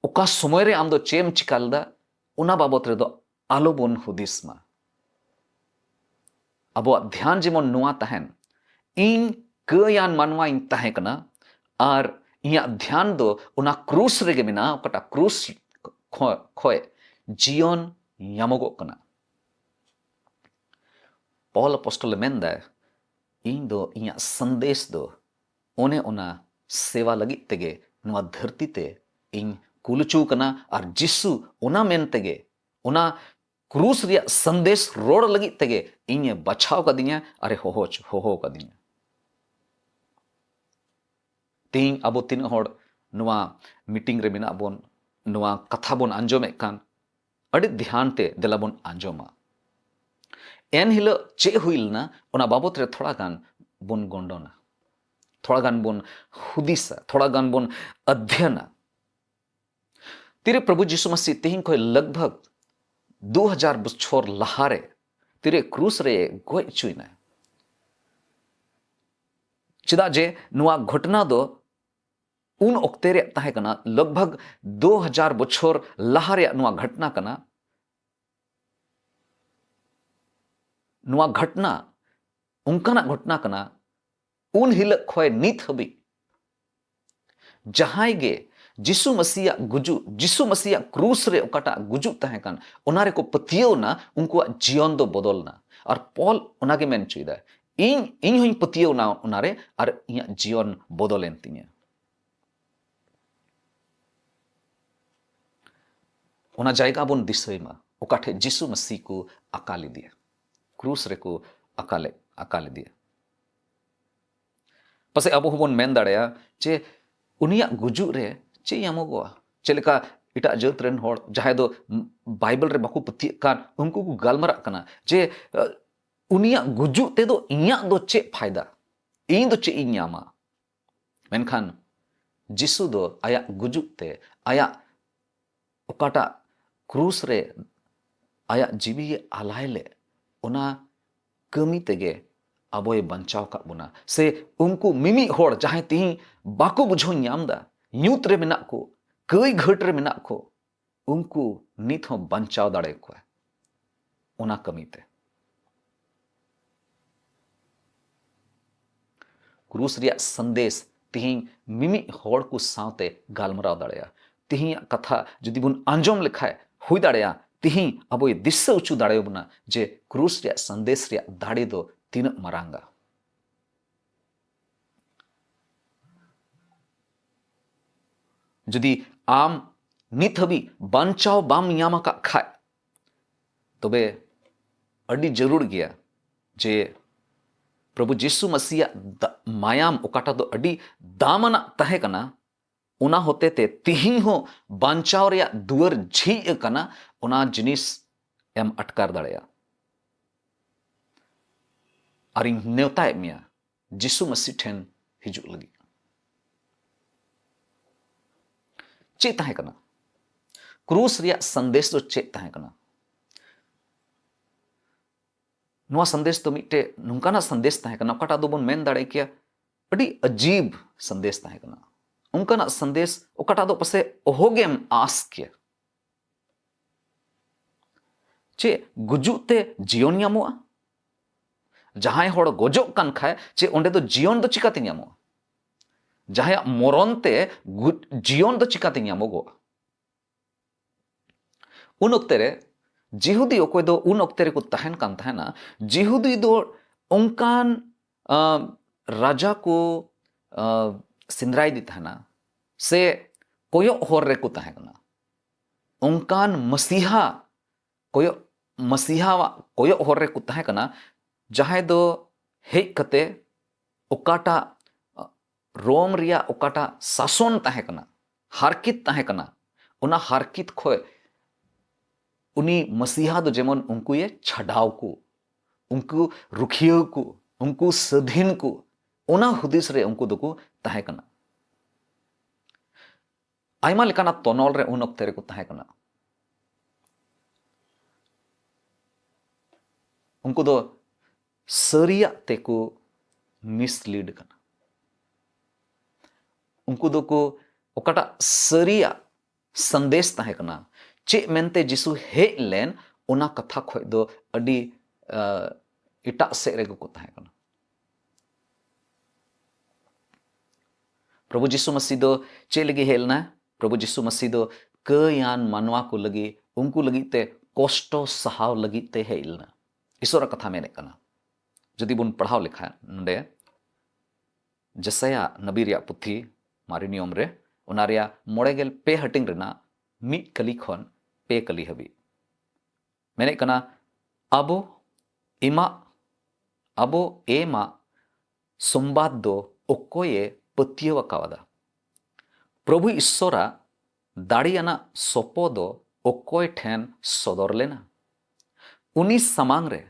ᱚᱠᱟ ᱥᱚᱢᱚᱭ ᱨᱮ ᱟᱢ ᱫᱚ ᱪᱮᱫ ᱮᱢ ᱪᱤᱠᱟ ᱞᱮᱫᱟ, ᱚᱱᱟ ᱵᱟᱵᱚᱛ ᱨᱮᱫᱚ ᱟᱞᱚ ᱵᱚᱱ ᱦᱩᱫᱤᱥ ᱢᱟ᱾ ᱟᱵᱚᱣᱟᱜ ᱫᱷᱮᱭᱟᱱ ᱡᱮᱢᱚᱱ ᱱᱚᱣᱟ ᱛᱟᱦᱮᱱ, ᱤᱧ ᱠᱟᱹᱭᱟᱱ ᱢᱟᱱᱣᱟᱧ ᱛᱟᱦᱮᱸ ᱠᱟᱱᱟ ᱟᱨ ᱤᱧᱟᱹᱜ ᱫᱷᱮᱭᱟᱱ ᱫᱚ ᱚᱱᱟ ᱠᱨᱩᱥ ᱨᱮᱜᱮ ᱢᱮᱱᱟᱜᱼᱟ, ᱚᱠᱟᱴᱟᱜ ᱠᱨᱩᱥ ᱠᱷᱚ-, ᱠᱷᱚᱡ ᱡᱤᱭᱚᱱ ᱧᱟᱢᱚᱜᱚᱜ ᱠᱟᱱᱟ᱾ ᱯᱚᱞ ᱟᱯᱚᱥᱴᱚᱞ ᱮ ᱢᱮᱱᱫᱟᱭ, ᱤᱧ ᱫᱚ ᱤᱧᱟᱹᱜ ᱥᱟᱸᱫᱮᱥ ᱫᱚ ᱚᱱᱮ ᱚᱱᱟ ᱥᱮᱵᱟ ᱞᱟᱹᱜᱤᱫ ᱛᱮᱜᱮ ᱱᱚᱣᱟ ᱫᱷᱟᱹᱨᱛᱤ ᱛᱮ ᱤᱧ ᱠᱩᱞ ᱦᱚᱪᱚ ᱠᱟᱱᱟ ᱟᱨ ᱡᱤᱥᱩ ᱚᱱᱟ ᱢᱮᱱ ᱛᱮᱜᱮ, ᱚᱱᱟ ᱠᱨᱩᱥ ᱨᱮᱭᱟᱜ ᱥᱟᱸᱫᱮᱥ ᱨᱚᱲ ᱞᱟᱹᱜᱤᱫ ᱛᱮᱜᱮ ᱤᱧᱮ ᱵᱟᱪᱷᱟᱣ ᱠᱟᱫᱤᱧᱟ ᱟᱨᱮ ᱦᱚᱦᱚ ᱦᱚᱦᱚ ᱠᱟᱫᱤᱧᱟ᱾ ᱛᱮᱦᱮᱧ ᱟᱵᱚ ᱛᱤᱱᱟᱹᱜ ᱦᱚᱲ ᱱᱚᱣᱟ ᱢᱤᱴᱤᱝ ᱨᱮ ᱢᱮᱱᱟᱜ ᱵᱚᱱ, ᱱᱚᱣᱟ ᱠᱟᱛᱷᱟ ᱵᱚᱱ ᱟᱸᱡᱚᱢᱮᱫ ᱠᱟᱱ, ᱟᱹᱰᱤ ᱫᱷᱮᱭᱟᱱ ᱛᱮ ᱫᱮᱞᱟ ᱵᱚᱱ ᱟᱸᱡᱚᱢᱟ᱾ ᱮᱱ ᱦᱤᱞᱳᱜ ᱪᱮᱫ ᱦᱩᱭ ᱞᱮᱱᱟ, ᱚᱱᱟ ᱵᱟᱵᱚᱛ ᱨᱮ ᱛᱷᱚᱲᱟ ᱜᱟᱱ ᱵᱚᱱ ᱜᱚᱱᱰᱚᱱᱟ, ᱛᱷᱚᱲᱟ ᱜᱟᱱ ᱵᱚᱱ ᱦᱩᱫᱤᱥᱟ, ᱛᱷᱚᱲᱟ ᱜᱟᱱ ᱵᱚᱱ ᱚᱫᱷᱭᱚᱱᱟ᱾ ᱛᱤᱨᱮ ᱯᱨᱚᱵᱷᱩ ᱡᱤᱥᱩ ᱢᱟᱥᱤ ᱛᱮᱦᱮᱧ ᱠᱷᱚᱱ ᱞᱟᱜᱽᱵᱷᱟᱜᱽ ᱫᱩ ᱦᱟᱡᱟᱨ ᱵᱚᱪᱷᱚᱨ ᱞᱟᱦᱟᱨᱮ ᱛᱤᱨᱮ ᱠᱨᱩᱥ ᱨᱮ ᱜᱚᱡ ᱦᱚᱪᱚᱭᱮᱱᱟ? ᱪᱮᱫᱟᱜ ᱡᱮ ᱱᱚᱣᱟ ᱜᱷᱚᱴᱱᱟ ᱫᱚ ᱩᱱ ᱚᱠᱛᱮ ᱨᱮᱭᱟᱜ ᱛᱟᱦᱮᱸ ᱠᱟᱱᱟ, ᱞᱟᱜᱽᱵᱷᱟᱜᱽ ᱫᱩ ᱦᱟᱡᱟᱨ ᱵᱚᱪᱷᱚᱨ ᱞᱟᱦᱟ ᱨᱮᱭᱟᱜ ᱱᱚᱣᱟ ᱜᱷᱚᱴᱱᱟ ᱠᱟᱱᱟ᱾ ᱱᱚᱣᱟ ᱜᱷᱚᱴᱱᱟ ᱚᱱᱠᱟᱱᱟᱜ ᱜᱷᱚᱴᱱᱟ ᱠᱟᱱᱟ, ᱩᱱ ᱦᱤᱞᱳᱜ ᱠᱷᱚᱱ ᱱᱤᱛ ᱦᱟᱹᱵᱤᱡ ᱡᱟᱦᱟᱸᱭ ᱜᱮ ᱡᱤᱥᱩ ᱢᱟᱹᱥᱤᱭᱟᱜ ᱜᱩᱡᱩᱜ, ᱡᱤᱥᱩ ᱢᱟᱹᱥᱤᱭᱟᱜ ᱠᱨᱩᱥ ᱨᱮ ᱚᱠᱟᱴᱟᱜ ᱜᱩᱡᱩᱜ ᱛᱟᱦᱮᱸ ᱠᱟᱱ, ᱚᱱᱟ ᱨᱮᱠᱚ ᱯᱟᱹᱛᱭᱟᱹᱣ ᱮᱱᱟ, ᱩᱱᱠᱩᱣᱟᱜ ᱡᱤᱭᱚᱱ ᱫᱚ ᱵᱚᱫᱚᱞ ᱮᱱᱟ᱾ ᱟᱨ ᱯᱚᱞ ᱚᱱᱟᱜᱮ ᱢᱮᱱ ᱦᱚᱪᱚᱭᱮᱫᱟᱭ, ᱤᱧ, ᱤᱧ ᱦᱚᱧ ᱯᱟᱹᱛᱭᱟᱹᱣ ᱮᱱᱟ ᱚᱱᱟᱨᱮ, ᱟᱨ ᱤᱧᱟᱹᱜ ᱡᱤᱭᱚᱱ ᱵᱚᱫᱚᱞᱮᱱ ᱛᱤᱧᱟᱹ᱾ ᱚᱱᱟ ᱡᱟᱭᱜᱟ ᱵᱚᱱ ᱫᱤᱥᱟᱹᱭ ᱢᱟ, ᱚᱠᱟ ᱴᱷᱮᱡ ᱡᱤᱥᱩ ᱢᱟᱹᱥᱤ ᱠᱚ ᱟᱠᱟ ᱞᱮᱫᱮᱭᱟ, ᱠᱨᱩᱥ ᱨᱮᱠᱚ ᱟᱠᱟᱞᱮ-, ᱟᱠᱟ ᱞᱮᱫᱮᱭᱟ᱾ ᱯᱟᱥᱮᱡ ᱟᱵᱚ ᱦᱚᱸᱵᱚᱱ ᱢᱮᱱ ᱫᱟᱲᱮᱭᱟᱜᱼᱟ ᱡᱮ ᱩᱱᱤᱭᱟᱜ ᱜᱩᱡᱩᱜ ᱨᱮ ᱪᱮᱫ ᱧᱟᱢᱚᱜᱚᱜᱼᱟ? ᱪᱮᱫ ᱞᱮᱠᱟ ᱮᱴᱟᱜ ᱡᱟᱹᱛ ᱨᱮᱱ ᱦᱚᱲ ᱡᱟᱦᱟᱸᱭ ᱫᱚ ᱵᱟᱭᱵᱮᱞ ᱨᱮ ᱵᱟᱠᱚ ᱯᱟᱹᱛᱭᱟᱹᱜ ᱠᱟᱱ, ᱩᱱᱠᱩ ᱠᱚ ᱜᱟᱞᱢᱟᱨᱟᱜ ᱠᱟᱱᱟ ᱡᱮ, ᱟᱹ, ᱩᱱᱤᱭᱟᱜ ᱜᱩᱡᱩᱜ ᱛᱮᱫᱚ ᱤᱧᱟᱹᱜ ᱫᱚ ᱪᱮᱫ ᱯᱷᱟᱭᱫᱟ? ᱤᱧ ᱫᱚ ᱪᱮᱫ ᱤᱧ ᱧᱟᱢᱟ? ᱢᱮᱱᱠᱷᱟᱱ ᱡᱤᱥᱩ ᱫᱚ ᱟᱭᱟᱜ ᱜᱩᱡᱩᱜ ᱛᱮ, ᱟᱭᱟᱜ ᱚᱠᱟᱴᱟᱜ ᱠᱨᱩᱥ ᱨᱮ ᱟᱭᱟᱜ ᱡᱤᱣᱤᱭ ᱟᱞᱟᱭ ᱞᱮᱫ, ᱚᱱᱟ ᱠᱟᱹᱢᱤ ᱛᱮᱜᱮ ᱟᱵᱚᱭ ᱵᱟᱧᱪᱟᱣ ᱟᱠᱟᱫ ᱵᱚᱱᱟ᱾ ᱥᱮ ᱩᱱᱠᱩ ᱢᱤᱢᱤᱫ ᱦᱚᱲ ᱡᱟᱦᱟᱸᱭ ᱛᱤᱦᱤᱧ ᱵᱟᱠᱚ ᱵᱩᱡᱷᱟᱹᱣ ᱧᱟᱢ ᱮᱫᱟ, ᱧᱩᱛ ᱨᱮ ᱢᱮᱱᱟᱜ ᱠᱚ, ᱠᱟᱹᱭ ᱜᱷᱟᱹᱴ ᱨᱮ ᱢᱮᱱᱟᱜ ᱠᱚ, ᱩᱱᱠᱩ ᱱᱤᱛ ᱦᱚᱸ ᱵᱟᱧᱪᱟᱣ ᱫᱟᱲᱮᱭᱟᱠᱚᱣᱟ ᱚᱱᱟ ᱠᱟᱹᱢᱤ ᱛᱮ᱾ ᱠᱨᱩᱥ ᱨᱮᱭᱟᱜ ᱥᱟᱸᱫᱮᱥ ᱛᱤᱦᱤᱧ ᱢᱤᱢᱤᱫ ᱦᱚᱲ ᱠᱚ ᱥᱟᱶᱛᱮ ᱜᱟᱞᱢᱟᱨᱟᱣ ᱫᱟᱲᱮᱭᱟᱜᱼᱟ᱾ ᱛᱤᱦᱤᱧᱟᱜ ᱠᱟᱛᱷᱟ ᱡᱩᱫᱤ ᱵᱚᱱ ᱟᱸᱡᱚᱢ ᱞᱮᱠᱷᱟᱡ, ᱦᱩᱭ ᱫᱟᱲᱮᱭᱟᱜᱼᱟ ᱛᱤᱦᱤᱧ ᱟᱵᱚᱭ ᱫᱤᱥᱟᱹ ᱦᱚᱪᱚ ᱫᱟᱲᱮᱭᱟᱵᱚᱱᱟ ᱡᱮ ᱠᱨᱩᱥ ᱨᱮᱭᱟᱜ ᱥᱟᱸᱫᱮᱥ ᱨᱮᱭᱟᱜ ᱫᱟᱲᱮ ᱫᱚ ᱛᱤᱱᱟᱹᱜ ᱢᱟᱨᱟᱝᱟ᱾ ᱡᱩᱫᱤ ᱟᱢ ᱱᱤᱛ ᱦᱟᱹᱵᱤᱡ ᱵᱟᱧᱪᱟᱣ ᱵᱟᱢ ᱧᱟᱢ ᱟᱠᱟᱫ ᱠᱷᱟᱡ, ᱛᱚᱵᱮ ᱟᱹᱰᱤ ᱡᱟᱹᱨᱩᱲ ᱜᱮᱭᱟ ᱡᱮ ᱯᱨᱚᱵᱷᱩ ᱡᱤᱥᱩ ᱢᱟᱹᱥᱤᱭᱟᱜ ᱫᱟ-, ᱢᱟᱭᱟᱢ, ᱚᱠᱟᱴᱟᱜ ᱫᱚ ᱟᱹᱰᱤ ᱫᱟᱢᱟᱱᱟᱜ ᱛᱟᱦᱮᱸ ᱠᱟᱱᱟ, ᱚᱱᱟ ᱦᱚᱛᱮ ᱛᱮ ᱛᱤᱦᱤᱧ ᱦᱚᱸ ᱵᱟᱧᱪᱟᱣ ᱨᱮᱭᱟᱜ ᱫᱩᱣᱟᱹᱨ ᱡᱷᱤᱡ ᱟᱠᱟᱱᱟ, ᱚᱱᱟ ᱡᱤᱱᱤᱥ ᱮᱢ ᱟᱴᱠᱟᱨ ᱫᱟᱲᱮᱭᱟᱜᱼᱟ᱾ ᱟᱨᱤᱧ ᱱᱮᱣᱛᱟᱭᱮᱫ ᱢᱮᱭᱟ ᱡᱤᱥᱩ ᱢᱟᱹᱥᱤ ᱴᱷᱮᱱ ᱦᱤᱡᱩᱜ ᱞᱟᱹᱜᱤᱫ᱾ ᱪᱮᱫ ᱛᱟᱦᱮᱸ ᱠᱟᱱᱟ? ᱠᱨᱩᱥ ᱨᱮᱭᱟᱜ ᱥᱟᱸᱫᱮᱥ ᱫᱚ ᱪᱮᱫ ᱛᱟᱦᱮᱸ ᱠᱟᱱᱟ? ᱱᱚᱣᱟ ᱥᱟᱸᱫᱮᱥ ᱫᱚ ᱢᱤᱫᱴᱮᱡ ᱱᱚᱝᱠᱟᱱᱟᱜ ᱥᱟᱸᱫᱮᱥ ᱛᱟᱦᱮᱸ ᱠᱟᱱᱟ, ᱚᱠᱟᱴᱟᱜ ᱫᱚᱵᱚᱱ ᱢᱮᱱ ᱫᱟᱲᱮ ᱠᱮᱭᱟ ᱟᱹᱰᱤ ᱟᱡᱤᱵ ᱥᱟᱸᱫᱮᱥ ᱛᱟᱦᱮᱸ ᱠᱟᱱᱟ᱾ ᱚᱱᱠᱟᱱᱟᱜ ᱥᱟᱸᱫᱮᱥ ᱚᱠᱟᱴᱟᱜ ᱫᱚ ᱯᱟᱥᱮᱡ ᱚᱦᱚᱜᱮᱢ ᱟᱸᱥ ᱠᱮᱭᱟ᱾ ᱪᱮᱫ ᱜᱩᱡᱩᱜ ᱛᱮ ᱡᱤᱭᱚᱱ ᱧᱟᱢᱚᱜᱼᱟ? ᱡᱟᱦᱟᱸᱭ ᱦᱚᱲ ᱜᱚᱡᱚᱜ ᱠᱟᱱ ᱠᱷᱟᱡ, ᱪᱮᱫ ᱚᱸᱰᱮ ᱫᱚ ᱡᱤᱭᱚᱱ ᱫᱚ ᱪᱤᱠᱟᱛᱮ ᱧᱟᱢᱚᱜᱼᱟ? ᱡᱟᱦᱟᱸᱭᱟᱜ ᱢᱚᱨᱚᱱ ᱛᱮ ᱜᱩ-, ᱡᱤᱭᱚᱱ ᱫᱚ ᱪᱤᱠᱟᱛᱮ ᱧᱟᱢᱚᱜᱚᱜᱼᱟ? ᱩᱱ ᱚᱠᱛᱮ ᱨᱮ ᱡᱤᱦᱩᱫᱤ ᱚᱠᱚᱭ ᱫᱚ ᱩᱱ ᱚᱠᱛᱮ ᱨᱮᱠᱚ ᱛᱟᱦᱮᱱ ᱠᱟᱱ ᱛᱟᱦᱮᱱᱟ, ᱡᱤᱦᱩᱫᱤ ᱫᱚ ᱚᱱᱠᱟᱱ ᱟᱸ, ᱨᱟᱡᱟ ᱠᱚ ᱟᱸ, ᱥᱮᱸᱫᱽᱨᱟᱭᱮᱫᱮ ᱛᱟᱦᱮᱱᱟ, ᱥᱮ ᱠᱚᱭᱚᱜ ᱦᱚᱨ ᱨᱮᱠᱚ ᱛᱟᱦᱮᱸ ᱠᱟᱱᱟ᱾ ᱚᱱᱠᱟᱱ ᱢᱟᱥᱤᱦᱟ ᱠᱚᱭᱚᱜ, ᱢᱟᱥᱤᱦᱟᱣᱟᱜ ᱠᱚᱭᱚᱜ ᱦᱚᱨ ᱨᱮᱠᱚ ᱛᱟᱦᱮᱸ ᱠᱟᱱᱟ, ᱡᱟᱦᱟᱸᱭ ᱫᱚ ᱦᱮᱡ ᱠᱟᱛᱮ ᱚᱠᱟᱴᱟᱜ, ᱟᱸ, ᱨᱳᱢ ᱨᱮᱭᱟᱜ ᱚᱠᱟᱴᱟᱜ ᱥᱟᱥᱚᱱ ᱛᱟᱦᱮᱸ ᱠᱟᱱᱟ, ᱦᱟᱨᱠᱤᱛ ᱛᱟᱦᱮᱸ ᱠᱟᱱᱟ, ᱚᱱᱟ ᱦᱟᱨᱠᱤᱛ ᱠᱷᱚᱡ ᱩᱱᱤ ᱢᱟᱥᱤᱦᱟ ᱫᱚ ᱡᱮᱢᱚᱱ ᱩᱱᱠᱩᱭᱮ ᱪᱷᱟᱰᱟᱣ ᱠᱚ, ᱩᱱᱠᱩ ᱨᱩᱠᱷᱤᱭᱟᱹ ᱠᱚ, ᱩᱱᱠᱩ ᱥᱟᱹᱫᱷᱤᱱ ᱠᱚ, ᱚᱱᱟ ᱦᱩᱫᱤᱥ ᱨᱮ ᱩᱱᱠᱩ ᱫᱚᱠᱚ ᱛᱟᱦᱮᱸ ᱠᱟᱱᱟ᱾ ᱟᱭᱢᱟ ᱞᱮᱠᱟᱱᱟᱜ ᱛᱚᱱᱚᱞ ᱨᱮ ᱩᱱ ᱚᱠᱛᱮ ᱨᱮᱠᱚ ᱛᱟᱦᱮᱸ ᱠᱟᱱᱟ᱾ ᱩᱱᱠᱩ ᱫᱚ ᱥᱟᱹᱨᱤᱭᱟᱜ ᱛᱮᱠᱚ ᱢᱤᱥᱞᱤᱰ ᱠᱟᱱᱟ᱾ ᱩᱱᱠᱩ ᱫᱚᱠᱚ ᱚᱠᱟᱴᱟᱜ ᱥᱟᱹᱨᱤᱭᱟᱜ ᱥᱟᱸᱫᱮᱥ ᱛᱟᱦᱮᱸ ᱠᱟᱱᱟ, ᱪᱮᱫ ᱢᱮᱱᱛᱮ ᱡᱤᱥᱩ ᱦᱮᱡ ᱞᱮᱱ, ᱚᱱᱟ ᱠᱟᱛᱷᱟ ᱠᱷᱚᱡ ᱫᱚ ᱟᱹᱰᱤ, ᱟᱸ, ᱮᱴᱟᱜ ᱥᱮᱫ ᱨᱮᱜᱮ ᱠᱚ ᱛᱟᱦᱮᱸ ᱠᱟᱱᱟ᱾ ᱯᱨᱚᱵᱷᱩ ᱡᱤᱥᱩ ᱢᱟᱹᱥᱤ ᱫᱚ ᱪᱮᱫ ᱞᱟᱹᱜᱤᱫ ᱦᱮᱡ ᱞᱮᱱᱟ? ᱯᱨᱚᱵᱷᱩ ᱡᱤᱥᱩ ᱢᱟᱹᱥᱤ ᱫᱚ ᱠᱟᱹᱭᱟᱱ ᱢᱟᱱᱣᱟ ᱠᱚ ᱞᱟᱹᱜᱤᱫ, ᱩᱱᱠᱩ ᱞᱟᱹᱜᱤᱫ ᱛᱮ ᱠᱚᱥᱴᱚ ᱥᱟᱦᱟᱣ ᱞᱟᱹᱜᱤᱫ ᱛᱮ ᱦᱮᱡ ᱞᱮᱱᱟ᱾ ᱤᱥᱚᱨᱟᱜ ᱠᱟᱛᱷᱟ ᱢᱮᱱᱮᱫ ᱠᱟᱱᱟ᱾ ᱡᱩᱫᱤ ᱵᱚᱱ ᱯᱟᱲᱦᱟᱣ ᱞᱮᱠᱷᱟᱱ ᱱᱚᱰᱮ ᱡᱮᱥᱟᱭᱟ ᱱᱟᱵᱤ ᱨᱮᱭᱟᱜ ᱯᱩᱛᱷᱤ, ᱢᱟᱨᱮ ᱱᱤᱭᱚᱢ ᱨᱮ, ᱚᱱᱟ ᱨᱮᱭᱟᱜ ᱢᱚᱬᱮ ᱜᱮᱞ ᱯᱮ ᱦᱟᱹᱴᱤᱧ ᱨᱮᱱᱟᱜ ᱢᱤᱫ ᱠᱟᱹᱞᱤ ᱠᱷᱚᱱ ᱯᱮ ᱠᱟᱹᱞᱤ ᱦᱟᱹᱵᱤᱡ᱾ ᱢᱮᱱᱮᱫ ᱠᱟᱱᱟ, ᱟᱵᱚ ᱮᱢᱟᱜ, ᱟᱵᱚ ᱮᱢᱟᱜ ᱥᱚᱢᱵᱟᱫ ᱫᱚ ᱚᱠᱚᱭᱮ ᱯᱟᱹᱛᱭᱟᱹᱣ ᱟᱠᱟᱣᱟᱫᱟ? ᱯᱨᱚᱵᱷᱩ ᱤᱥᱥᱚᱨᱟᱜ ᱫᱟᱲᱮᱭᱟᱱᱟᱜ ᱥᱚᱯᱚ ᱫᱚ ᱚᱠᱚᱭ ᱴᱷᱮᱱ ᱥᱚᱫᱚᱨ ᱞᱮᱱᱟ? ᱩᱱᱤ ᱥᱟᱢᱟᱝ ᱨᱮ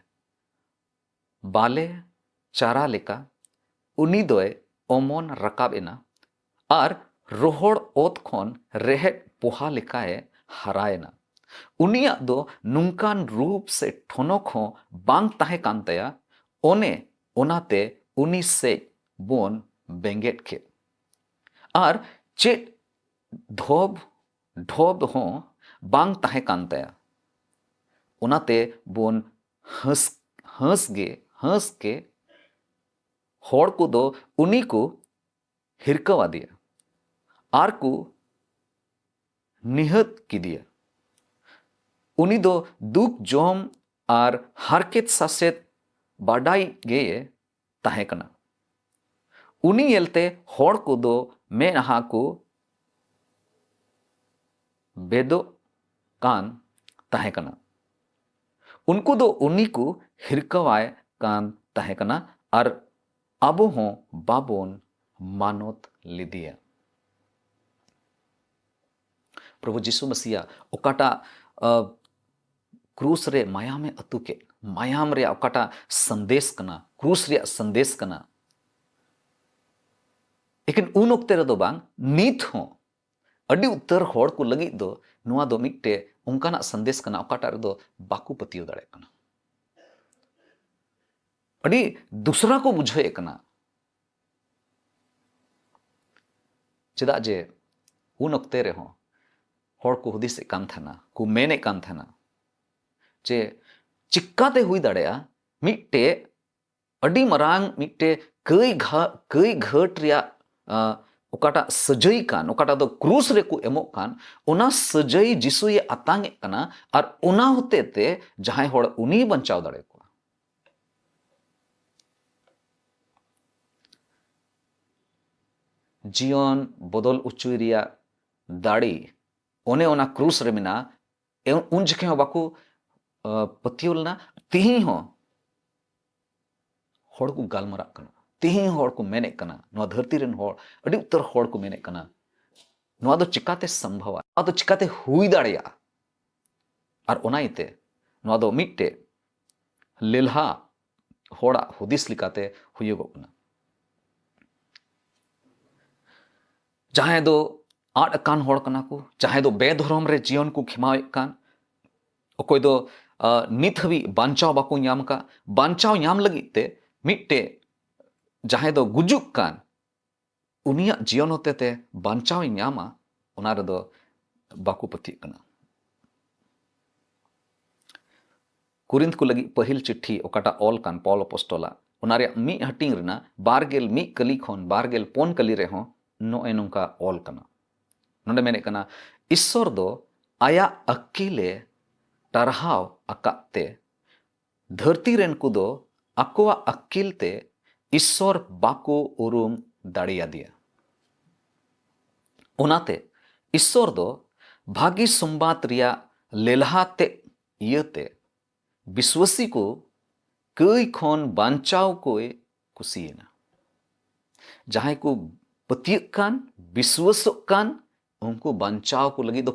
ᱵᱟᱞᱮ ᱪᱟᱨᱟ ᱞᱮᱠᱟ ᱩᱱᱤ ᱫᱚᱭ ᱚᱢᱚᱱ ᱨᱟᱠᱟᱵ ᱮᱱᱟ, ᱟᱨ ᱨᱚᱦᱚᱲ ᱚᱛ ᱠᱷᱚᱱ ᱨᱮᱦᱮᱫ ᱯᱚᱦᱟ ᱞᱮᱠᱟᱭ ᱦᱟᱨᱟᱭᱮᱱᱟ᱾ ᱩᱱᱤᱭᱟᱜ ᱫᱚ ᱱᱚᱝᱠᱟᱱ ᱨᱩᱯ ᱥᱮ ᱴᱷᱚᱱᱚᱠ ᱦᱚᱸ ᱵᱟᱝ ᱛᱟᱦᱮᱸ ᱠᱟᱱ ᱛᱟᱭᱟ, ᱚᱱᱮ ᱚᱱᱟᱛᱮ ᱩᱱᱤ ᱥᱮᱡ ᱵᱚᱱ ᱵᱮᱸᱜᱮᱫ ᱠᱮᱫ᱾ ᱟᱨ ᱪᱮᱫ ᱫᱷᱚᱵ ᱰᱷᱚᱵ ᱦᱚᱸ ᱵᱟᱝ ᱛᱟᱦᱮᱸ ᱠᱟᱱ ᱛᱟᱭᱟ, ᱚᱱᱟᱛᱮ ᱵᱚᱱ ᱦᱟᱹᱥ, ᱦᱟᱹᱥ ᱜᱮ, ᱦᱟᱹᱥ ᱜᱮ ᱦᱚᱲ ᱠᱚᱫᱚ ᱩᱱᱤ ᱠᱚ ᱦᱤᱨᱠᱟᱹᱣ ᱟᱫᱮᱭᱟ ᱟᱨ ᱠᱚ ᱱᱤᱦᱟᱹᱛ ᱠᱮᱫᱮᱭᱟ᱾ ᱩᱱᱤ ᱫᱚ ᱫᱩᱠ ᱡᱚᱢ ᱟᱨ ᱦᱟᱨᱠᱮᱛ ᱥᱟᱥᱮᱛ ᱵᱟᱰᱟᱭ ᱜᱮᱭᱮ ᱛᱟᱦᱮᱸ ᱠᱟᱱᱟ᱾ ᱩᱱᱤ ᱧᱮᱞᱛᱮ ᱦᱚᱲ ᱠᱚᱫᱚ ᱢᱮᱫᱦᱟ ᱠᱚ ᱵᱮᱫᱚᱜ ᱠᱟᱱ ᱛᱟᱦᱮᱸ ᱠᱟᱱᱟ᱾ ᱩᱱᱠᱩ ᱫᱚ ᱩᱱᱤ ᱠᱚ ᱦᱤᱨᱠᱟᱹᱣᱟᱭ ᱠᱟᱱ ᱛᱟᱦᱮᱸ ᱠᱟᱱᱟ ᱟᱨ ᱟᱵᱚ ᱦᱚᱸ ᱵᱟᱵᱚᱱ ᱢᱟᱱᱚᱛ ᱞᱮᱫᱮᱭᱟ᱾ ᱯᱨᱚᱵᱷᱩ ᱡᱤᱥᱩ ᱢᱟᱥᱤᱭᱟ ᱚᱠᱟᱴᱟᱜ, ᱟ, ᱠᱨᱩᱥ ᱨᱮ ᱢᱟᱭᱟᱢᱮ ᱟᱹᱛᱩ ᱠᱮᱫ, ᱢᱟᱭᱟᱢ ᱨᱮᱭᱟᱜ ᱚᱠᱟᱴᱟᱜ ᱥᱟᱸᱫᱮᱥ ᱠᱟᱱᱟ, ᱠᱨᱩᱥ ᱨᱮᱭᱟᱜ ᱥᱟᱸᱫᱮᱥ ᱠᱟᱱᱟ᱾ ᱮᱠᱮᱱ ᱩᱱ ᱚᱠᱛᱮ ᱨᱮᱫᱚ ᱵᱟᱝ, ᱱᱤᱛ ᱦᱚᱸ ᱟᱹᱰᱤ ᱩᱛᱟᱹᱨ ᱦᱚᱲ ᱠᱚ ᱞᱟᱹᱜᱤᱫ ᱫᱚ ᱱᱚᱣᱟ ᱫᱚ ᱢᱤᱫᱴᱮᱡ ᱚᱱᱠᱟᱱᱟᱜ ᱥᱟᱸᱫᱮᱥ ᱠᱟᱱᱟ, ᱚᱠᱟᱴᱟᱜ ᱨᱮᱫᱚ ᱵᱟᱠᱚ ᱯᱟᱹᱛᱭᱟᱹᱣ ᱫᱟᱲᱮᱭᱟᱜ ᱠᱟᱱᱟ᱾ ᱟᱹᱰᱤ ᱫᱩᱥᱨᱟ ᱠᱚ ᱵᱩᱡᱷᱟᱹᱣᱮᱫ ᱠᱟᱱᱟ᱾ ᱪᱮᱫᱟᱜ ᱡᱮ ᱩᱱ ᱚᱠᱛᱮ ᱨᱮᱦᱚᱸ ᱦᱚᱲ ᱠᱚ ᱦᱩᱫᱤᱥᱮᱫ ᱠᱟᱱ ᱛᱟᱦᱮᱱᱟ, ᱠᱚ ᱢᱮᱱᱮᱫ ᱠᱟᱱ ᱛᱟᱦᱮᱱᱟ ᱡᱮ ᱪᱤᱠᱟᱛᱮ ᱦᱩᱭ ᱫᱟᱲᱮᱭᱟᱜᱼᱟ ᱢᱤᱫᱴᱮᱡ ᱟᱹᱰᱤ ᱢᱟᱨᱟᱝ ᱢᱤᱫᱴᱮᱡ ᱠᱟᱹᱭ ᱜᱷᱟ-, ᱠᱟᱹᱭ ᱜᱷᱟᱹᱴ ᱨᱮᱭᱟᱜ, ᱟ, ᱚᱠᱟᱴᱟᱜ ᱥᱟᱹᱡᱟᱹᱭ ᱠᱟᱱ, ᱚᱠᱟᱴᱟᱜ ᱫᱚ ᱠᱨᱩᱥ ᱨᱮᱠᱚ ᱮᱢᱚᱜ ᱠᱟᱱ, ᱚᱱᱟ ᱥᱟᱹᱡᱟᱹᱭ ᱡᱤᱥᱩᱭ ᱟᱛᱟᱝ ᱮᱫ ᱠᱟᱱᱟ ᱟᱨ ᱚᱱᱟ ᱦᱚᱛᱮ ᱛᱮ ᱡᱟᱦᱟᱸᱭ ᱦᱚᱲ ᱩᱱᱤᱭ ᱵᱟᱧᱪᱟᱣ ᱫᱟᱲᱮᱭᱟᱠᱚᱣᱟ᱾ ᱡᱤᱭᱚᱱ ᱵᱚᱫᱚᱞ ᱚᱪᱚᱭ ᱨᱮᱭᱟᱜ ᱫᱟᱲᱮ ᱚᱱᱮ ᱚᱱᱟ ᱠᱨᱩᱥ ᱨᱮ ᱢᱮᱱᱟᱜᱼᱟ᱾ ᱮ-, ᱩᱱ ᱡᱚᱠᱷᱮᱡ ᱦᱚᱸ ᱵᱟᱠᱚ, ᱟ, ᱯᱟᱹᱛᱭᱟᱹᱣ ᱞᱮᱱᱟ᱾ ᱛᱮᱦᱮᱧ ᱦᱚᱸ ᱦᱚᱲ ᱠᱚ ᱜᱟᱞᱢᱟᱨᱟᱜ ᱠᱟᱱᱟ, ᱛᱮᱦᱮᱧ ᱦᱚᱸ ᱦᱚᱲ ᱠᱚ ᱢᱮᱱᱮᱫ ᱠᱟᱱᱟ, ᱱᱚᱣᱟ ᱫᱷᱟᱹᱨᱛᱤ ᱨᱮᱱ ᱦᱚᱲ, ᱟᱹᱰᱤ ᱩᱛᱟᱹᱨ ᱦᱚᱲ ᱠᱚ ᱢᱮᱱᱮᱫ ᱠᱟᱱᱟ, ᱱᱚᱣᱟ ᱫᱚ ᱪᱤᱠᱟᱛᱮ ᱥᱚᱢᱵᱷᱚᱵᱟ, ᱱᱚᱣᱟ ᱫᱚ ᱪᱤᱠᱟᱛᱮ ᱦᱩᱭ ᱫᱟᱲᱮᱭᱟᱜᱼᱟ? ᱟᱨ ᱚᱱᱟ ᱤᱭᱟᱹᱛᱮ ᱱᱚᱣᱟ ᱫᱚ ᱢᱤᱫᱴᱮᱡ ᱞᱮᱞᱦᱟ ᱦᱚᱲᱟᱜ ᱦᱩᱫᱤᱥ ᱞᱮᱠᱟᱛᱮ ᱦᱩᱭᱩᱜᱚᱜ ᱠᱟᱱᱟ᱾ ᱡᱟᱦᱟᱸᱭ ᱫᱚ ᱟᱫ ᱟᱠᱟᱱ ᱦᱚᱲ ᱠᱟᱱᱟ ᱠᱚ, ᱡᱟᱦᱟᱸᱭ ᱫᱚ ᱵᱮᱫᱷᱚᱨᱚᱢ ᱨᱮ ᱡᱤᱭᱚᱱ ᱠᱚ ᱠᱷᱮᱢᱟᱣᱮᱫ ᱠᱟᱱ, ᱚᱠᱚᱭ ᱫᱚ, ᱟ, ᱱᱤᱛ ᱦᱟᱹᱵᱤᱡ ᱵᱟᱧᱪᱟᱣ ᱵᱟᱠᱚ ᱧᱟᱢ ᱟᱠᱟᱫ, ᱵᱟᱧᱪᱟᱣ ᱧᱟᱢ ᱞᱟᱹᱜᱤᱫ ᱛᱮ ᱢᱤᱫᱴᱮᱡ ᱡᱟᱦᱟᱸᱭ ᱫᱚ ᱜᱩᱡᱩᱜ ᱠᱟᱱ, ᱩᱱᱤᱭᱟᱜ ᱡᱤᱭᱚᱱ ᱦᱚᱛᱮ ᱛᱮ ᱵᱟᱧᱪᱟᱣ ᱤᱧ ᱧᱟᱢᱟ, ᱚᱱᱟ ᱨᱮᱫᱚ ᱵᱟᱠᱚ ᱯᱟᱹᱛᱭᱟᱹᱜ ᱠᱟᱱᱟ᱾ ᱠᱚᱨᱤᱱᱛ ᱠᱚ ᱞᱟᱹᱜᱤᱫ ᱯᱟᱹᱦᱤᱞ ᱪᱤᱴᱷᱤ ᱚᱠᱟᱴᱟᱜ ᱚᱞ ᱠᱟᱱ ᱯᱚᱞ ᱟᱯᱚᱥᱴᱚᱞᱟᱜ, ᱚᱱᱟ ᱨᱮᱭᱟᱜ ᱢᱤᱫ ᱦᱟᱹᱴᱤᱧ ᱨᱮᱱᱟᱜ ᱵᱟᱨ ᱜᱮᱞ ᱢᱤᱫ ᱠᱟᱹᱞᱤ ᱠᱷᱚᱱ ᱵᱟᱨ ᱜᱮᱞ ᱯᱩᱱ ᱠᱟᱹᱞᱤ ᱨᱮᱦᱚᱸ ᱱᱚᱜᱼᱚᱭ ᱱᱚᱝᱠᱟ ᱚᱞ ᱠᱟᱱᱟ᱾ ᱱᱚᱰᱮ ᱢᱮᱱᱮᱫ ᱠᱟᱱᱟ, ᱤᱥᱥᱚᱨ ᱫᱚ ᱟᱭᱟᱜ ᱟᱹᱠᱤᱞᱮ ᱴᱟᱨᱦᱟᱣ ᱟᱠᱟᱫ ᱛᱮ ᱫᱷᱟᱹᱨᱛᱤ ᱨᱮᱱ ᱠᱚᱫᱚ ᱟᱠᱚᱣᱟᱜ ᱟᱹᱠᱤᱞ ᱛᱮ ᱤᱥᱥᱚᱨ ᱵᱟᱠᱚ ᱩᱨᱩᱢ ᱫᱟᱲᱮᱭᱟᱫᱮᱭᱟ᱾ ᱚᱱᱟᱛᱮ ᱤᱥᱥᱚᱨ ᱫᱚ ᱵᱷᱟᱹᱜᱤ ᱥᱚᱢᱵᱟᱫ ᱨᱮᱭᱟᱜ ᱞᱮᱞᱦᱟ ᱛᱮ ᱤᱭᱟᱹᱛᱮ ᱵᱤᱥᱣᱟᱹᱥᱤ ᱠᱚ ᱠᱟᱹᱭ ᱠᱷᱚᱱ ᱵᱟᱧᱪᱟᱣ ᱠᱚᱭ ᱠᱩᱥᱤᱭᱮᱱᱟ᱾ ᱡᱟᱦᱟᱸᱭ ᱠᱚ ᱯᱟᱹᱛᱭᱟᱹᱜ ᱠᱟᱱ, ᱵᱤᱥᱣᱟᱹᱥᱚᱜ ᱠᱟᱱ, ᱩᱱᱠᱩ ᱵᱟᱧᱪᱟᱣ ᱠᱚ ᱞᱟᱹᱜᱤᱫ ᱫᱚ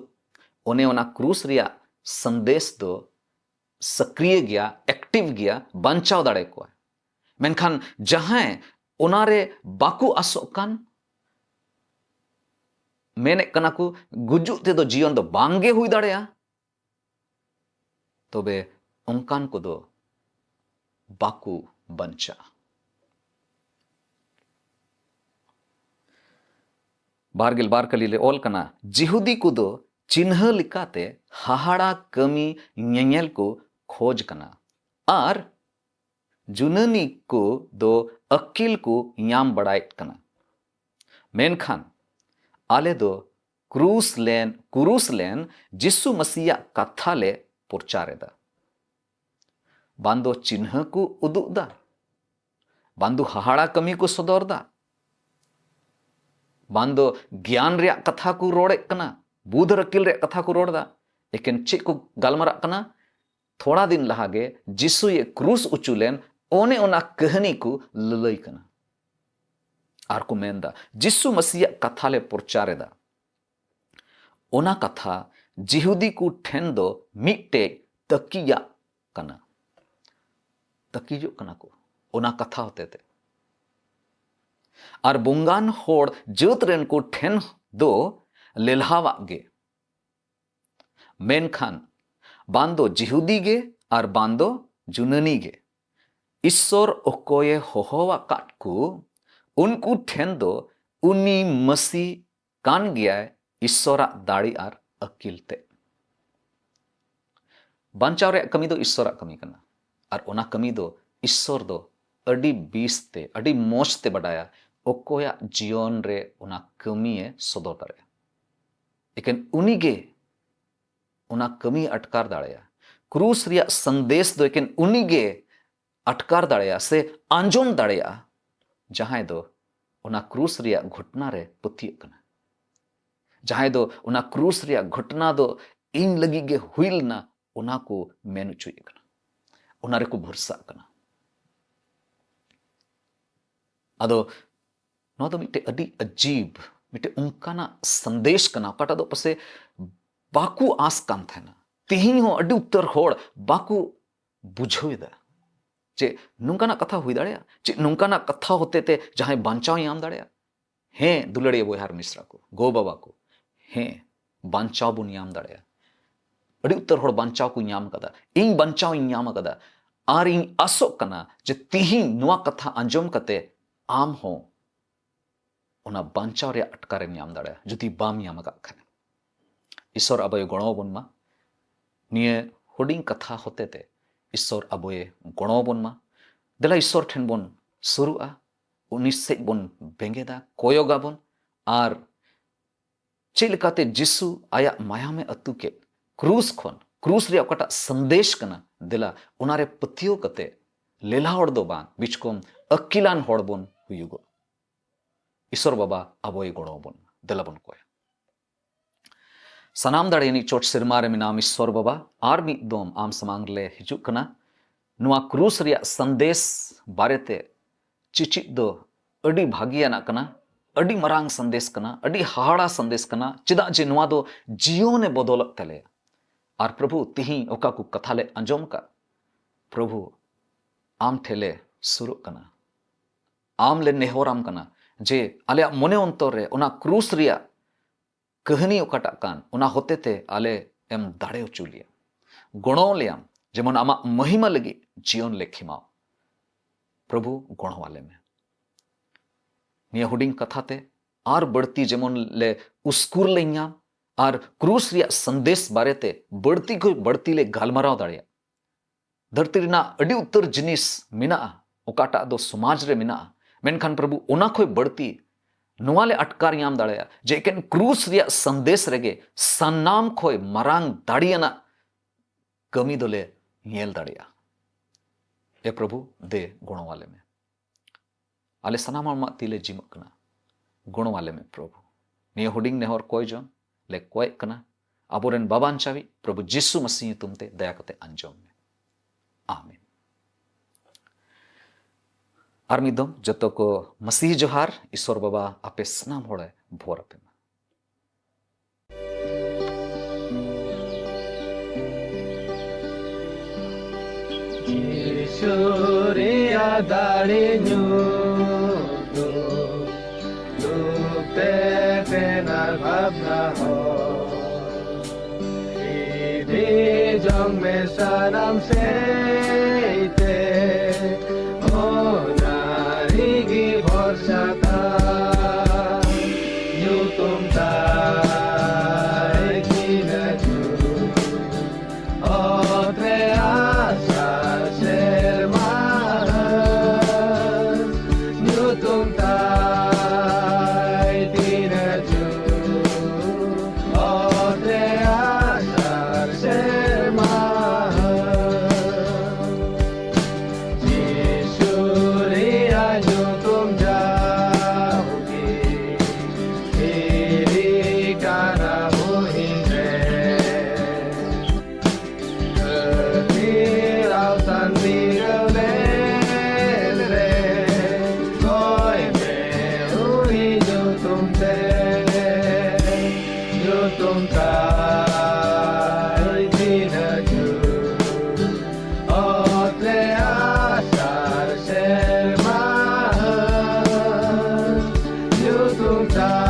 ᱚᱱᱮ ᱚᱱᱟ ᱠᱨᱩᱥ ᱨᱮᱭᱟᱜ ᱥᱟᱸᱫᱮᱥ ᱫᱚ ᱥᱚᱠᱨᱤᱭ ᱜᱮᱭᱟ, ᱮᱠᱴᱤᱵᱷ ᱜᱮᱭᱟ, ᱵᱟᱧᱪᱟᱣ ᱫᱟᱲᱮ ᱠᱚᱣᱟ᱾ ᱢᱮᱱᱠᱷᱟᱱ ᱡᱟᱦᱟᱸᱭ ᱚᱱᱟᱨᱮ ᱵᱟᱠᱚ ᱟᱥᱚᱜ ᱠᱟᱱ, ᱢᱮᱱᱮᱫ ᱠᱟᱱᱟ ᱠᱚ, ᱜᱩᱡᱩᱜ ᱛᱮᱫᱚ ᱡᱤᱭᱚᱱ ᱫᱚ ᱵᱟᱝ ᱜᱮ ᱦᱩᱭ ᱫᱟᱲᱮᱭᱟᱜᱼᱟ, ᱛᱚᱵᱮ ᱚᱱᱠᱟᱱ ᱠᱚᱫᱚ ᱵᱟᱠᱚ ᱵᱟᱧᱪᱟᱜᱼᱟ᱾ ᱵᱟᱨᱜᱮᱞ ᱵᱟᱨ ᱠᱟᱹᱞᱤ ᱨᱮ ᱚᱞ ᱠᱟᱱᱟ, ᱡᱤᱦᱩᱫᱤ ᱠᱚᱫᱚ ᱪᱤᱱᱦᱟᱹ ᱞᱮᱠᱟᱛᱮ ᱦᱟᱦᱟᱲᱟ ᱠᱟᱹᱢᱤ ᱧᱮᱧᱮᱞ ᱠᱚ ᱠᱷᱚᱡᱽ ᱠᱟᱱᱟ, ᱟᱨ ᱡᱩᱱᱟᱹᱱᱤ ᱠᱚ ᱫᱚ ᱟᱹᱠᱤᱞ ᱠᱚ ᱧᱟᱢ ᱵᱟᱲᱟᱭᱮᱫ ᱠᱟᱱᱟ᱾ ᱢᱮᱱᱠᱷᱟᱱ ᱟᱞᱮ ᱫᱚ ᱠᱨᱩᱥ ᱞᱮᱱ, ᱠᱨᱩᱥ ᱞᱮᱱ ᱡᱤᱥᱩ ᱢᱟᱹᱥᱤᱭᱟᱜ ᱠᱟᱛᱷᱟ ᱞᱮ ᱯᱨᱚᱪᱟᱨ ᱮᱫᱟ᱾ ᱵᱟᱝ ᱫᱚ ᱪᱤᱱᱦᱟᱹ ᱠᱚ ᱩᱫᱩᱜ ᱫᱟ, ᱵᱟᱝ ᱫᱚ ᱦᱟᱦᱟᱲᱟ ᱠᱟᱹᱢᱤ ᱠᱚ ᱥᱚᱫᱚᱨ ᱫᱟ, ᱵᱟᱝ ᱫᱚ ᱜᱮᱭᱟᱱ ᱨᱮᱭᱟᱜ ᱠᱟᱛᱷᱟ ᱠᱚ ᱨᱚᱲᱮᱫ ᱠᱟᱱᱟ, ᱵᱩᱫᱷ ᱟᱨ ᱟᱹᱠᱤᱞ ᱨᱮᱭᱟᱜ ᱠᱟᱛᱷᱟ ᱠᱚ ᱨᱚᱲ ᱫᱟ᱾ ᱮᱠᱮᱱ ᱪᱮᱫ ᱠᱚ ᱜᱟᱞᱢᱟᱨᱟᱜ ᱠᱟᱱᱟ? ᱛᱷᱚᱲᱟ ᱫᱤᱱ ᱞᱟᱦᱟ ᱜᱮ ᱡᱤᱥᱩᱭ ᱠᱨᱩᱥ ᱚᱪᱚ ᱞᱮᱱ, ᱚᱱᱮ ᱚᱱᱟ ᱠᱟᱹᱦᱱᱤ ᱠᱚ ᱞᱟᱹᱞᱟᱹᱭ ᱠᱟᱱᱟ᱾ ᱟᱨ ᱠᱚ ᱢᱮᱱ ᱫᱟ, ᱡᱤᱥᱩ ᱢᱟᱹᱥᱤᱭᱟᱜ ᱠᱟᱛᱷᱟ ᱞᱮ ᱯᱨᱚᱪᱟᱨ ᱮᱫᱟ᱾ ᱚᱱᱟ ᱠᱟᱛᱷᱟ ᱡᱤᱦᱩᱫᱤ ᱠᱚ ᱴᱷᱮᱱ ᱫᱚ ᱢᱤᱫᱴᱮᱡ ᱛᱟᱹᱠᱤᱡᱟᱜ ᱠᱟᱱᱟ᱾ ᱛᱟᱹᱠᱤᱡᱚᱜ ᱠᱟᱱᱟ ᱠᱚ ᱚᱱᱟ ᱠᱟᱛᱷᱟ ᱦᱚᱛᱮ ᱛᱮ᱾ ᱟᱨ ᱵᱚᱝᱜᱟᱱ ᱦᱚᱲ ᱡᱟᱹᱛ ᱨᱮᱱ ᱠᱚ ᱴᱷᱮᱱ ᱫᱚ ᱞᱮᱞᱦᱟᱣᱟᱜ ᱜᱮ᱾ ᱢᱮᱱᱠᱷᱟᱱ ᱵᱟᱝ ᱫᱚ ᱡᱤᱦᱩᱫᱤ ᱜᱮ ᱟᱨ ᱵᱟᱝ ᱫᱚ ᱡᱩᱱᱟᱹᱱᱤ ᱜᱮ᱾ ᱤᱥᱥᱚᱨ ᱚᱠᱚᱭᱮ ᱦᱚᱦᱚ ᱟᱠᱟᱫ ᱠᱚ, ᱩᱱᱠᱩ ᱴᱷᱮᱱ ᱫᱚ ᱩᱱᱤ ᱢᱟᱹᱥᱤ ᱠᱟᱱ ᱜᱮᱭᱟᱭ ᱤᱥᱥᱚᱨᱟᱜ ᱫᱟᱲᱮ ᱟᱨ ᱟᱹᱠᱤᱞ ᱛᱮ᱾ ᱵᱟᱧᱪᱟᱣ ᱨᱮᱭᱟᱜ ᱠᱟᱹᱢᱤ ᱫᱚ ᱤᱥᱥᱚᱨᱟᱜ ᱠᱟᱹᱢᱤ ᱠᱟᱱᱟ᱾ ᱟᱨ ᱚᱱᱟ ᱠᱟᱹᱢᱤ ᱫᱚ ᱤᱥᱥᱚᱨ ᱫᱚ ᱟᱹᱰᱤ ᱵᱮᱥ ᱛᱮ, ᱟᱹᱰᱤ ᱢᱚᱡᱽ ᱛᱮ ᱵᱟᱰᱟᱭᱟ, ᱚᱠᱚᱭᱟᱜ ᱡᱤᱭᱚᱱ ᱨᱮ ᱚᱱᱟ ᱠᱟᱹᱢᱤᱭᱮ ᱥᱚᱫᱚᱨ ᱫᱟᱲᱮᱭᱟᱜᱼᱟ᱾ ᱮᱠᱮᱱ ᱩᱱᱤᱜᱮ ᱚᱱᱟ ᱠᱟᱹᱢᱤᱭᱮ ᱟᱴᱠᱟᱨ ᱫᱟᱲᱮᱭᱟᱜᱼᱟ᱾ ᱠᱨᱩᱥ ᱨᱮᱭᱟᱜ ᱥᱟᱸᱫᱮᱥ ᱫᱚ ᱮᱠᱮᱱ ᱩᱱᱤᱜᱮ ᱟᱴᱠᱟᱨ ᱫᱟᱲᱮᱭᱟᱜᱼᱟ ᱥᱮ ᱟᱸᱡᱚᱢ ᱫᱟᱲᱮᱭᱟᱜᱼᱟ, ᱡᱟᱦᱟᱸᱭ ᱫᱚ ᱚᱱᱟ ᱠᱨᱩᱥ ᱨᱮᱭᱟᱜ ᱜᱷᱚᱴᱚᱱᱟ ᱨᱮ ᱯᱟᱹᱛᱭᱟᱹᱜ ᱠᱟᱱᱟ, ᱡᱟᱦᱟᱸᱭ ᱫᱚ ᱚᱱᱟ ᱠᱨᱩᱥ ᱨᱮᱭᱟᱜ ᱜᱷᱚᱴᱚᱱᱟ ᱫᱚ ᱤᱧ ᱞᱟᱹᱜᱤᱫ ᱜᱮ ᱦᱩᱭ ᱞᱮᱱᱟ, ᱚᱱᱟ ᱠᱚ ᱢᱮᱱ ᱦᱚᱪᱚᱭᱮᱫ ᱠᱟᱱᱟ, ᱚᱱᱟ ᱨᱮᱠᱚ ᱵᱷᱚᱨᱥᱟᱜ ᱠᱟᱱᱟ᱾ ᱟᱫᱚ ᱱᱚᱣᱟ ᱫᱚ ᱢᱤᱫᱴᱮᱡ ᱟᱹᱰᱤ ᱟᱡᱤᱵ, ᱢᱤᱫᱴᱮᱡ ᱚᱱᱠᱟᱱᱟᱜ ᱥᱟᱸᱫᱮᱥ ᱠᱟᱱᱟ, ᱚᱠᱟᱴᱟᱜ ᱫᱚ ᱯᱟᱥᱮ ᱵᱟᱠᱚ ᱟᱸᱥ ᱠᱟᱱ ᱛᱟᱦᱮᱱᱟ᱾ ᱛᱮᱦᱮᱧ ᱦᱚᱸ ᱟᱹᱰᱤ ᱩᱛᱟᱹᱨ ᱦᱚᱲ ᱵᱟᱠᱚ ᱵᱩᱡᱷᱟᱹᱣ ᱮᱫᱟ ᱡᱮ ᱱᱚᱝᱠᱟᱱᱟᱜ ᱠᱟᱛᱷᱟ ᱦᱩᱭ ᱫᱟᱲᱮᱭᱟᱜᱼᱟ, ᱪᱮᱫ ᱱᱚᱝᱠᱟᱱᱟᱜ ᱠᱟᱛᱷᱟ ᱦᱚᱛᱮ ᱛᱮ ᱡᱟᱦᱟᱸᱭ ᱵᱟᱧᱪᱟᱣ ᱧᱟᱢ ᱫᱟᱲᱮᱭᱟᱜᱼᱟ? ᱦᱮᱸ, ᱫᱩᱞᱟᱹᱲᱤᱭᱟᱹ ᱵᱚᱭᱦᱟ ᱟᱨ ᱢᱤᱥᱨᱟ ᱠᱚ, ᱜᱚ ᱵᱟᱵᱟ ᱠᱚ, ᱦᱮᱸ, ᱵᱟᱧᱪᱟᱣ ᱵᱚᱱ ᱧᱟᱢ ᱫᱟᱲᱮᱭᱟᱜᱼᱟ᱾ ᱟᱹᱰᱤ ᱩᱛᱟᱹᱨ ᱦᱚᱲ ᱵᱟᱧᱪᱟᱣ ᱠᱚ ᱧᱟᱢ ᱟᱠᱟᱫᱟ, ᱤᱧ ᱵᱟᱧᱪᱟᱣ ᱤᱧ ᱧᱟᱢ ᱟᱠᱟᱫᱟ᱾ ᱟᱨ ᱤᱧ ᱟᱥᱚᱜ ᱠᱟᱱᱟ ᱡᱮ ᱛᱤᱦᱤᱧ ᱱᱚᱣᱟ ᱠᱟᱛᱷᱟ ᱟᱸᱡᱚᱢ ᱠᱟᱛᱮ ᱟᱢ ᱦᱚᱸ ᱚᱱᱟ ᱵᱟᱧᱪᱟᱣ ᱨᱮᱭᱟᱜ ᱟᱴᱠᱟᱨᱮᱢ ᱧᱟᱢ ᱫᱟᱲᱮᱭᱟᱜᱼᱟ, ᱡᱩᱫᱤ ᱵᱟᱢ ᱧᱟᱢ ᱟᱠᱟᱫ ᱠᱷᱟᱱ᱾ ᱤᱥᱚᱨ ᱟᱵᱚᱭ ᱜᱚᱲᱚ ᱟᱵᱚᱱ ᱢᱟ᱾ ᱱᱤᱭᱟᱹ ᱦᱩᱰᱤᱧ ᱠᱟᱛᱷᱟ ᱦᱚᱛᱮ ᱛᱮ ᱤᱥᱚᱨ ᱟᱵᱚᱭ ᱜᱚᱲᱚ ᱟᱵᱚᱱ ᱢᱟ᱾ ᱫᱮᱞᱟ ᱤᱥᱚᱨ ᱴᱷᱮᱱ ᱵᱚᱱ ᱥᱩᱨᱩᱜᱼᱟ, ᱩᱱᱤ ᱥᱮᱫ ᱵᱚᱱ ᱵᱮᱸᱜᱮᱫᱟ, ᱠᱚᱭᱚᱜᱟᱵᱚᱱ, ᱟᱨ ᱪᱮᱫ ᱞᱮᱠᱟᱛᱮ ᱡᱤᱥᱩ ᱟᱭᱟᱜ ᱢᱟᱭᱟᱢᱮ ᱟᱹᱛᱩ ᱠᱮᱫ, ᱠᱨᱩᱥ ᱠᱷᱚᱱ, ᱠᱨᱩᱥ ᱨᱮᱭᱟᱜ ᱚᱠᱟᱴᱟᱜ ᱥᱟᱸᱫᱮᱥ ᱠᱟᱱᱟ, ᱫᱮᱞᱟ ᱚᱱᱟᱨᱮ ᱯᱟᱹᱛᱭᱟᱹᱣ ᱠᱟᱛᱮ ᱞᱮᱞᱦᱟ ᱦᱚᱲ ᱫᱚ ᱵᱟᱝ, ᱵᱤᱪᱠᱚᱢ ᱟᱹᱠᱤᱞᱟᱱ ᱦᱚᱲ ᱵᱚᱱ ᱦᱩᱭᱩᱜᱚᱜ᱾ ᱤᱥᱚᱨ ᱵᱟᱵᱟ ᱟᱵᱚᱭ ᱜᱚᱲᱚ ᱟᱵᱚᱱ ᱢᱟ᱾ ᱫᱮᱞᱟ ᱵᱚᱱ ᱠᱚᱭᱟ᱾ ᱥᱟᱱᱟᱢ ᱫᱟᱲᱮᱭᱟᱱᱤᱡ ᱪᱚᱴ ᱥᱮᱨᱢᱟ ᱨᱮ ᱢᱮᱱᱟᱢ ᱤᱥᱚᱨ ᱵᱟᱵᱟ, ᱟᱨ ᱢᱤᱫ ᱫᱚᱢ ᱟᱢ ᱥᱟᱢᱟᱝ ᱨᱮᱞᱮ ᱦᱤᱡᱩᱜ ᱠᱟᱱᱟ᱾ ᱱᱚᱣᱟ ᱠᱨᱩᱥ ᱨᱮᱭᱟᱜ ᱥᱟᱸᱫᱮᱥ ᱵᱟᱨᱮᱛᱮ ᱪᱤᱪᱤᱫ ᱫᱚ ᱟᱹᱰᱤ ᱵᱷᱟᱹᱜᱤᱭᱟᱱᱟᱜ ᱠᱟᱱᱟ, ᱟᱹᱰᱤ ᱢᱟᱨᱟᱝ ᱥᱟᱸᱫᱮᱥ ᱠᱟᱱᱟ, ᱟᱹᱰᱤ ᱦᱟᱦᱟᱲᱟ ᱥᱟᱸᱫᱮᱥ ᱠᱟᱱᱟ, ᱪᱮᱫᱟᱜ ᱡᱮ ᱱᱚᱣᱟ ᱫᱚ ᱡᱤᱭᱚᱱᱮ ᱵᱚᱫᱚᱞᱮᱫ ᱛᱟᱞᱮᱭᱟ᱾ ᱟᱨ ᱯᱨᱚᱵᱷᱩ, ᱛᱤᱦᱤᱧ ᱚᱠᱟ ᱠᱚ ᱠᱟᱛᱷᱟ ᱞᱮ ᱟᱸᱡᱚᱢ ᱠᱟᱜ, ᱯᱨᱚᱵᱷᱩ, ᱟᱢ ᱴᱷᱮᱱ ᱞᱮ ᱥᱩᱨᱚᱜ ᱠᱟᱱᱟ, ᱟᱢ ᱞᱮ ᱱᱮᱦᱚᱨᱟᱢ ᱠᱟᱱᱟ ᱡᱮ ᱟᱞᱮᱭᱟᱜ ᱢᱚᱱᱮ ᱚᱱᱛᱚᱨ ᱨᱮ ᱚᱱᱟ ᱠᱨᱩᱥ ᱨᱮᱭᱟᱜ ᱠᱟᱹᱦᱱᱤ ᱚᱠᱟᱴᱟᱜ ᱠᱟᱱ, ᱚᱱᱟ ᱦᱚᱛᱮ ᱛᱮ ᱟᱞᱮ ᱮᱢ ᱫᱟᱲᱮ ᱦᱚᱪᱚ ᱞᱮᱭᱟ, ᱜᱚᱲᱚ ᱞᱮᱭᱟᱢ, ᱡᱮᱢᱚᱱ ᱟᱢᱟᱜ ᱢᱚᱦᱤᱢᱟ ᱞᱟᱹᱜᱤᱫ ᱡᱤᱭᱚᱱ ᱞᱮ ᱠᱷᱮᱢᱟᱣ᱾ ᱯᱨᱚᱵᱷᱩ, ᱜᱚᱲᱚ ᱟᱞᱮ ᱢᱮ᱾ ᱱᱤᱭᱟᱹ ᱦᱩᱰᱤᱧ ᱠᱟᱛᱷᱟ ᱛᱮ ᱟᱨ ᱵᱟᱹᱲᱛᱤ ᱡᱮᱢᱚᱱ ᱞᱮ ᱩᱥᱠᱩᱨ ᱞᱮ ᱧᱟᱢ, ᱟᱨ ᱠᱨᱩᱥ ᱨᱮᱭᱟᱜ ᱥᱟᱸᱫᱮᱥ ᱵᱟᱨᱮᱛᱮ ᱵᱟᱹᱲᱛᱤ ᱠᱷᱚᱱ ᱵᱟᱹᱲᱛᱤ ᱞᱮ ᱜᱟᱞᱢᱟᱨᱟᱣ ᱫᱟᱲᱮᱭᱟᱜ᱾ ᱫᱷᱟᱹᱨᱛᱤ ᱨᱮᱱᱟᱜ ᱟᱹᱰᱤ ᱩᱛᱟᱹᱨ ᱡᱤᱱᱤᱥ ᱢᱮᱱᱟᱜᱼᱟ, ᱚᱠᱟᱴᱟᱜ ᱫᱚ ᱥᱚᱢᱟᱡᱽ ᱨᱮ ᱢᱮᱱᱟᱜᱼᱟ, ᱢᱮᱱᱠᱷᱟᱱ ᱯᱨᱚᱵᱷᱩ, ᱚᱱᱟ ᱠᱷᱚᱱ ᱵᱟᱹᱲᱛᱤ ᱱᱚᱣᱟ ᱞᱮ ᱟᱴᱠᱟᱨ ᱧᱟᱢ ᱫᱟᱲᱮᱭᱟᱜᱼᱟ ᱡᱮ ᱮᱠᱮᱱ ᱠᱨᱩᱥ ᱨᱮᱭᱟᱜ ᱥᱟᱸᱫᱮᱥ ᱨᱮᱜᱮ ᱥᱟᱱᱟᱢ ᱠᱷᱚᱱ ᱢᱟᱨᱟᱝ ᱫᱟᱲᱮᱭᱟᱱᱟᱜ ᱠᱟᱹᱢᱤ ᱫᱚᱞᱮ ᱧᱮᱞ ᱫᱟᱲᱮᱭᱟᱜᱼᱟ᱾ ᱮ ᱯᱨᱚᱵᱷᱩ, ᱫᱮ ᱜᱚᱲᱚᱣᱟᱞᱮ ᱢᱮ᱾ ᱟᱞᱮ ᱥᱟᱱᱟᱢ ᱦᱚᱲ ᱟᱢᱟᱜ ᱛᱤ ᱞᱮ ᱡᱤᱢᱟᱹᱜ ᱠᱟᱱᱟ, ᱜᱚᱲᱚᱣᱟᱞᱮ ᱢᱮ ᱯᱨᱚᱵᱷᱩ᱾ ᱱᱤᱭᱟᱹ ᱦᱩᱰᱤᱧ ᱱᱮᱦᱚᱨ ᱠᱚᱭ ᱡᱚᱝ ᱞᱮ ᱠᱚᱭᱮᱜ ᱠᱟᱱᱟ ᱟᱵᱚᱨᱮᱱ ᱵᱟᱵᱟᱱ ᱪᱟᱵᱤ ᱯᱨᱚᱵᱷᱩ ᱡᱤᱥᱩ ᱢᱟᱥᱤ ᱧᱩᱛᱩᱢ ᱛᱮ, ᱫᱟᱭᱟ ᱠᱟᱛᱮ ᱟᱸᱡᱚᱢ ᱢᱮ᱾ ᱟᱢᱮᱱ᱾ ᱟᱨ ᱢᱤᱫ ᱫᱚᱢ ᱡᱚᱛᱚ ᱠᱚ ᱢᱟᱥᱤ ᱡᱚᱦᱟᱨ, ᱤᱥᱚᱨ ᱵᱟᱵᱟ ᱟᱯᱮ ᱥᱟᱱᱟᱢ ᱦᱚᱲᱮ ᱵᱷᱚᱨ ᱟᱯᱮ ᱢᱟ᱾ ᱡᱤᱥᱩ ᱨᱮᱭᱟᱜ ᱫᱟᱲᱮ ᱧᱩᱛᱩᱢ, ᱫᱩᱠ ᱛᱮ ᱛᱮᱱᱟᱨ ᱵᱷᱟᱵᱽᱱᱟ ᱦᱚᱸ᱾ ᱤᱫᱤ ᱡᱚᱝ ᱢᱮ ᱥᱟᱱᱟᱢ ᱥᱮᱫ ᱛᱮ, ᱚᱱᱟ ᱨᱮᱜᱮ ᱵᱷᱚᱨᱥᱟ ᱛᱟᱭ᱾ ᱧᱩᱛᱩᱢ ᱛᱟᱭ ᱛᱤᱱᱟᱹᱜ ᱡᱩᱛ, ᱚᱛ ᱨᱮ ᱟᱥᱟᱲ ᱥᱮᱨᱢᱟ ᱦᱟᱹᱥ᱾ ᱧᱩᱛᱩᱢ ᱛᱟᱭ ᱛᱤᱱᱟᱹᱜ ᱡᱩᱛ, ᱚᱛ ᱨᱮ ᱟᱥᱟᱲ ᱥᱮᱨᱢᱟ ᱦᱟᱹᱥ᱾ ᱡᱤᱥᱩ ᱨᱮᱭᱟᱜ ᱧᱩᱛᱩᱢ ᱡᱟᱣᱜᱮ ᱫᱷᱤᱨᱤ ᱠᱟᱱᱟ ᱵᱩᱦᱤᱱ ᱨᱮ᱾ ᱟᱹᱰᱤ ᱟᱣᱥᱟᱱ ᱵᱤᱰᱟᱹᱣ ᱞᱮᱱ ᱨᱮ, ᱠᱚᱭ ᱢᱮ ᱩᱱᱤ ᱧᱩᱛᱩᱢ ᱛᱮ᱾ ᱧᱩᱛᱩᱢ ᱛᱟᱭ ᱛᱤᱱᱟᱹᱜ ᱡᱩᱛ, ᱚᱛ ᱨᱮ ᱟᱥᱟᱲ ᱥᱮᱨᱢᱟ ᱦᱟᱹᱥ᱾ ᱧᱩᱛᱩᱢ ᱛᱟᱭ